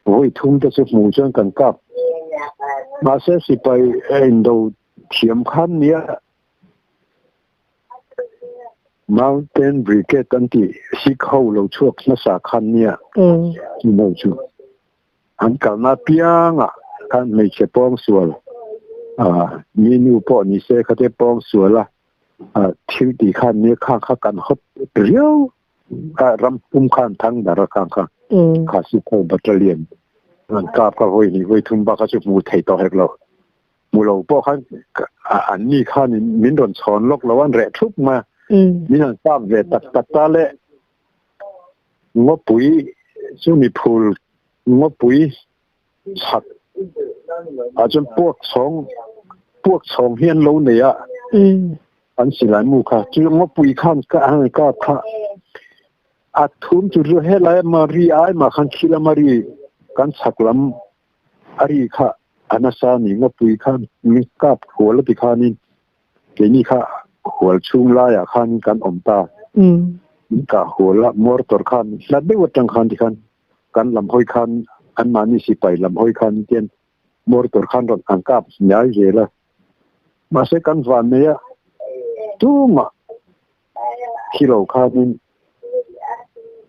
[SPEAKER 2] vawi thum te chu hmuh chuan kan kap mahse sipai a indo thiam khan nia Mountain Brigade an tih Sikh ho lo chhuak hmasa khan nia chu ho chu an kalna apiangah khan hmeichhe pawngsual mi nu pawh ni se khate pawngsual a thil tih khan nia khang kha kan hawt riau a ram pum khan thang dar a khang kha kha Sikh ho battalion an kap kha vawi hnih vawi thum bak kha chu hmuh theih tawh hek lo. Hmu lo pawh khan an ni khan min rawn chhawn lawk lo an reh thup mai a, min han kap ve tak tak ta le. Ngawpui chu mi phul ngawpui chhak ah chuan puak chhawng puak chhawng hi an lo nei a, an silai mu kha chu ngawpui khan ka han kap kha a thum chu helai a ri ai mah khan khi lama ri kan chhak lam A ri kha a nasa ni ngawpui khan min kap hual a ti khanin keini kha hual chhung laiah khan kan awm ta. Min kah hual a mortar khan hla deuh atang khan tikhan kan lam hawi khan anmahni sipai lam hawi khan tian mortar khan rawn an kap hniai zel a. Mahse kan van nei a tumah thi lo khanin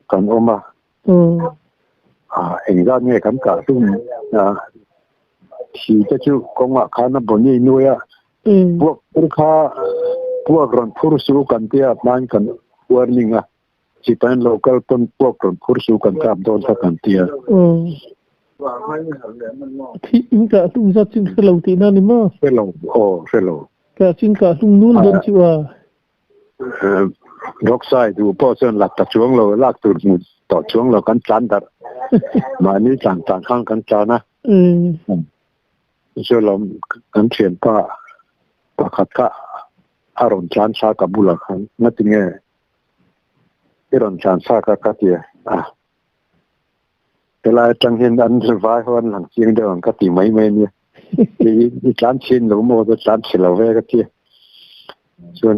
[SPEAKER 2] kan awm a. Engzat nge kan kah tum thi te chu kawngah khan a bawni nuai a, puak phur kha puak rawn phur su kan tia hmain kan warning a, sipain lo kal pawn puak rawn phur su kan kap dawn kha kan tia.
[SPEAKER 1] Thi in kah tum zat chu hre lo tihna ni maw?
[SPEAKER 2] Hre lo, aw hre lo.
[SPEAKER 1] Kah chu in kah hlum nul dawn chu a.
[SPEAKER 2] Rockside duh pawh chuan lak ta chuang lo, lak tur hmu tawh chuang lo kan tlan darh. Mahni tlan tlan khan kan tlan a. Chu lawm kan thianpa pakhat kha a rawn tlan thla ka bulah khan ngatinge i rawn tlan thlak a ka ti a. Helai atang hian an vai ho an lang chiang deuh ang ka ti mai mai ania. I tlan chhin lo maw ka tlan chhe lo ve ka ti. Chuan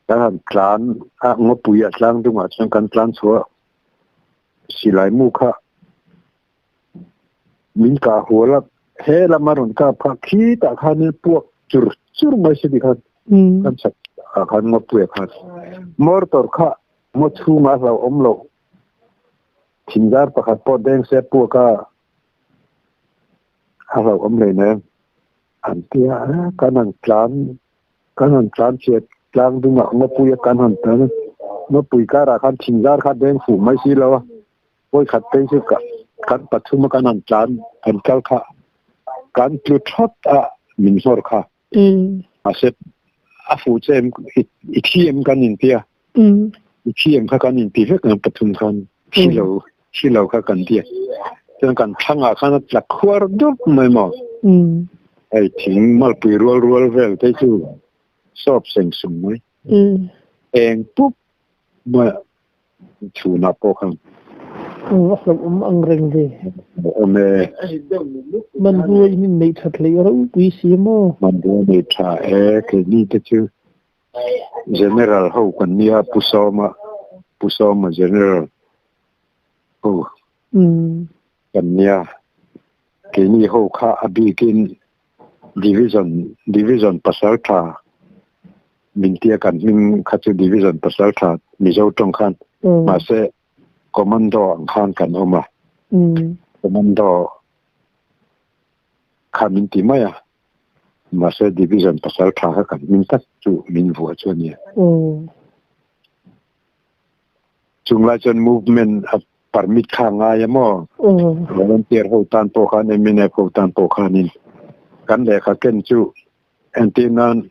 [SPEAKER 2] kan han tlan a ngawpui a tlang dungah chuan kan tlan chhuah a silai mu kha min kah hual a he lama rawn kap kha khitah khanin puak chur chur mai se tikhan kan chak ah khan ngawpui ah khan motor kha ngaw chhungah a hlauhawm loh. Thinzar pakhat pawh deng se puak a a hlauhawm hlei nem an ti a, kan han tlan kan han tlan chhiat Tlang dungah ngawpui a kan han tan a, ngawpui karah khan thingzar kha deng fuh mai si lo a, pawi khat phei chu kan pathum a kan han tlan kan kal kha kan tlu thawt a min hlawr kha. Mahse a fuh che em i thi em kan inti a, i thi em kha kan inti vek ang pathum khan thi lo thi lo kha kan ti a. Chuan kan thlangah khan a tla khuar dup mai maw. Hei thing malpui rual rual vel te chu sawp seng sung mai. Eng pup mai chhunah pawh khan.
[SPEAKER 1] A hlauhawm ang reng ve.
[SPEAKER 2] Awm e.
[SPEAKER 1] Hmanrua in in neih that hleih ropui si maw?
[SPEAKER 2] Hmanrua nei tha e, keini te chu General ho kan nia Pu Sawma, Pu Sawma General ho kan nia. Keini ho kha a bikin Division, Division pasal tha min tia kan hming kha chu Division pasal tha Mizo tawng khan mahse Commando ang khan kan awm a, Commando kha min ti mai a, mahse Division pasal tha kha kan hming tak chu min vuah chu a nia. Chung lai chuan movement a permit kha ngai a maw? Volunteer ho tan pawh khan MNF ho tan pawh khanin kan lehkha ken chu entir nan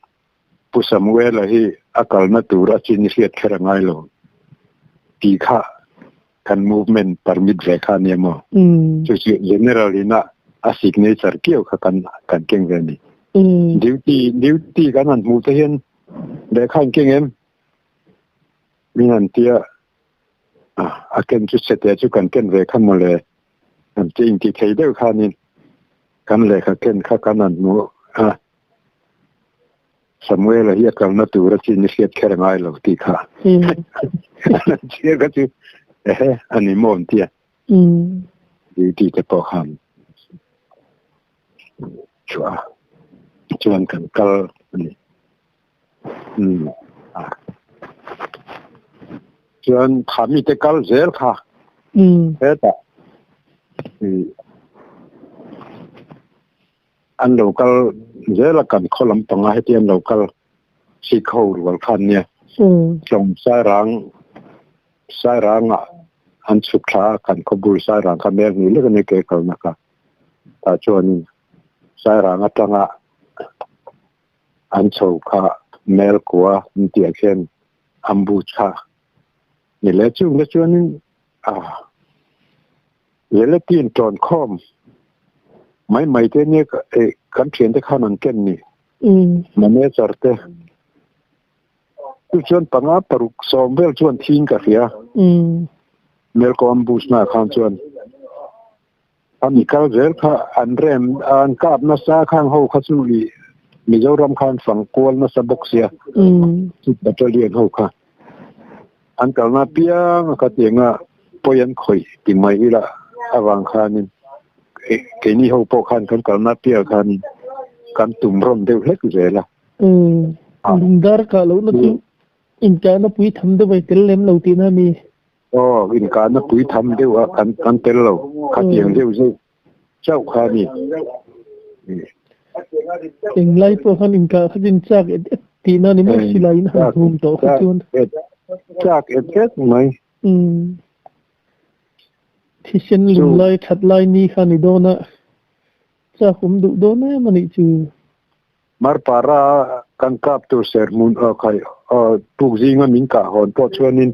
[SPEAKER 2] Pu Samuela hi a kalna tur a chin hriat kher a ngai lo tih kha kan movement permit ve kha nia maw? Chu chu general ina a signature kiau kha kan kan keng ve a ni. Duty duty kan han hmuh te hian lehkha an keng em? Min han tia a ken chu chete chu kan ken ve kha mawle an ti inti thei deuh khanin kan lehkha ken kha kan han hmu a Samuela hi a kalna tur a chin i hriat kher a ngai lo tih kha an chhiar kha chu ehe a ni maw an tia duty te pawh khan chhuah a chuan kan kal a ni. Umm chuan kha mite kal zel kha hetah an lo kal zel a kan khaw lampang a heti an lo kal Sikh ho rual khan nia tlawng sairang sairangah an chhuk thla a kan khaw bul sairang kha mel hnih lek a nia ke kalna kha tah chuanin sairang atanga An chho kha mel kua an tih ah khian ambush kha ni le chung te chuanin ah Zeletin tawn khawm mai mai te nia eh kan thian te khan an ken ni manager te chu chuan panga paruk sawm vel chuan thing ka hria mel kaw ambush na khan chuan A mi kal zel kha an rem an kap nasa khang ho kha chu i Mizoram khan fang kual nasa bawk sia chu battalion ho kha an kalna piang a kha tianga pawi an khawih ti mai ila avang khanin keini ho pawh khan kan kalna piang khanin kan tum rawn deuh hlek zel a.
[SPEAKER 1] Lungdar kah lohna chu inkahna pui tham deuh a i tel lem lo tihna a mi?
[SPEAKER 2] Aw, inkahna pui tham deuh a kan kan tel lo. Khatiang deuh zeuh chauh kha a ni.
[SPEAKER 1] Englai pawh khan inkah kha chin chak et et tihna a ni mai silai in han hum tawh kha chuan.
[SPEAKER 2] Chak et et mai.
[SPEAKER 1] Umm. Thisen lung lai that lai ni kha a ni dawn a, chak awm duh dawn em a nih chu.
[SPEAKER 2] Marpara kan kap tur serhmun khai tuk zinga min kah hawn pawh chuanin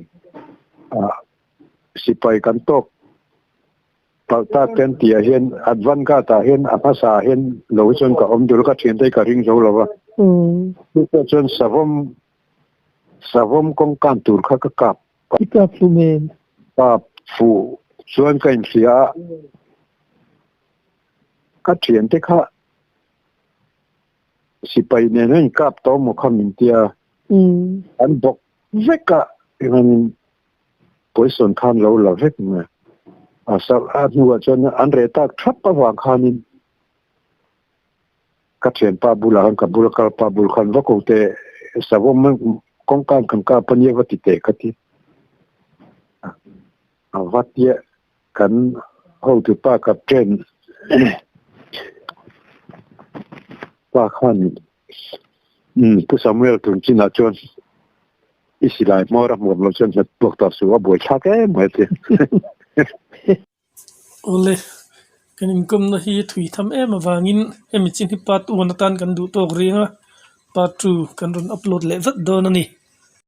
[SPEAKER 2] sipai kan tawk palh tak te an tih ah hian advance guard ah hian a hmasa ah hian lo hi chuan ka awm dul ka thiante hi ka ring zo lo va chu pawh chuan savawm savawm kawngkan tur kha ka kap
[SPEAKER 1] I kap fu men
[SPEAKER 2] kap fu chuan ka inhria a ka thiante kha Sipai nen a inkap tawh maw kha min tia an bawk vek a engangin poison khan lo la vek mai a a hnuah chuan an reh tak thap avang khanin ka thianpa bulah khan ka bula kal pa bul khan va ko teh savawm kawngka an kan kap ania va ti teh ka ti a va tia Kan hotupa captain pa khan Pu Samuel tun chinah chuan I silai hmawr a hmuam loh chuan hmet puak tawh suh a buaithlak em mai a ti.
[SPEAKER 1] Awle, kan inkawmna hi thui tham em avangin hemi chin hi part one atan kan duh tawk reng a, part two kan rawn upload leh vat dawn a ni.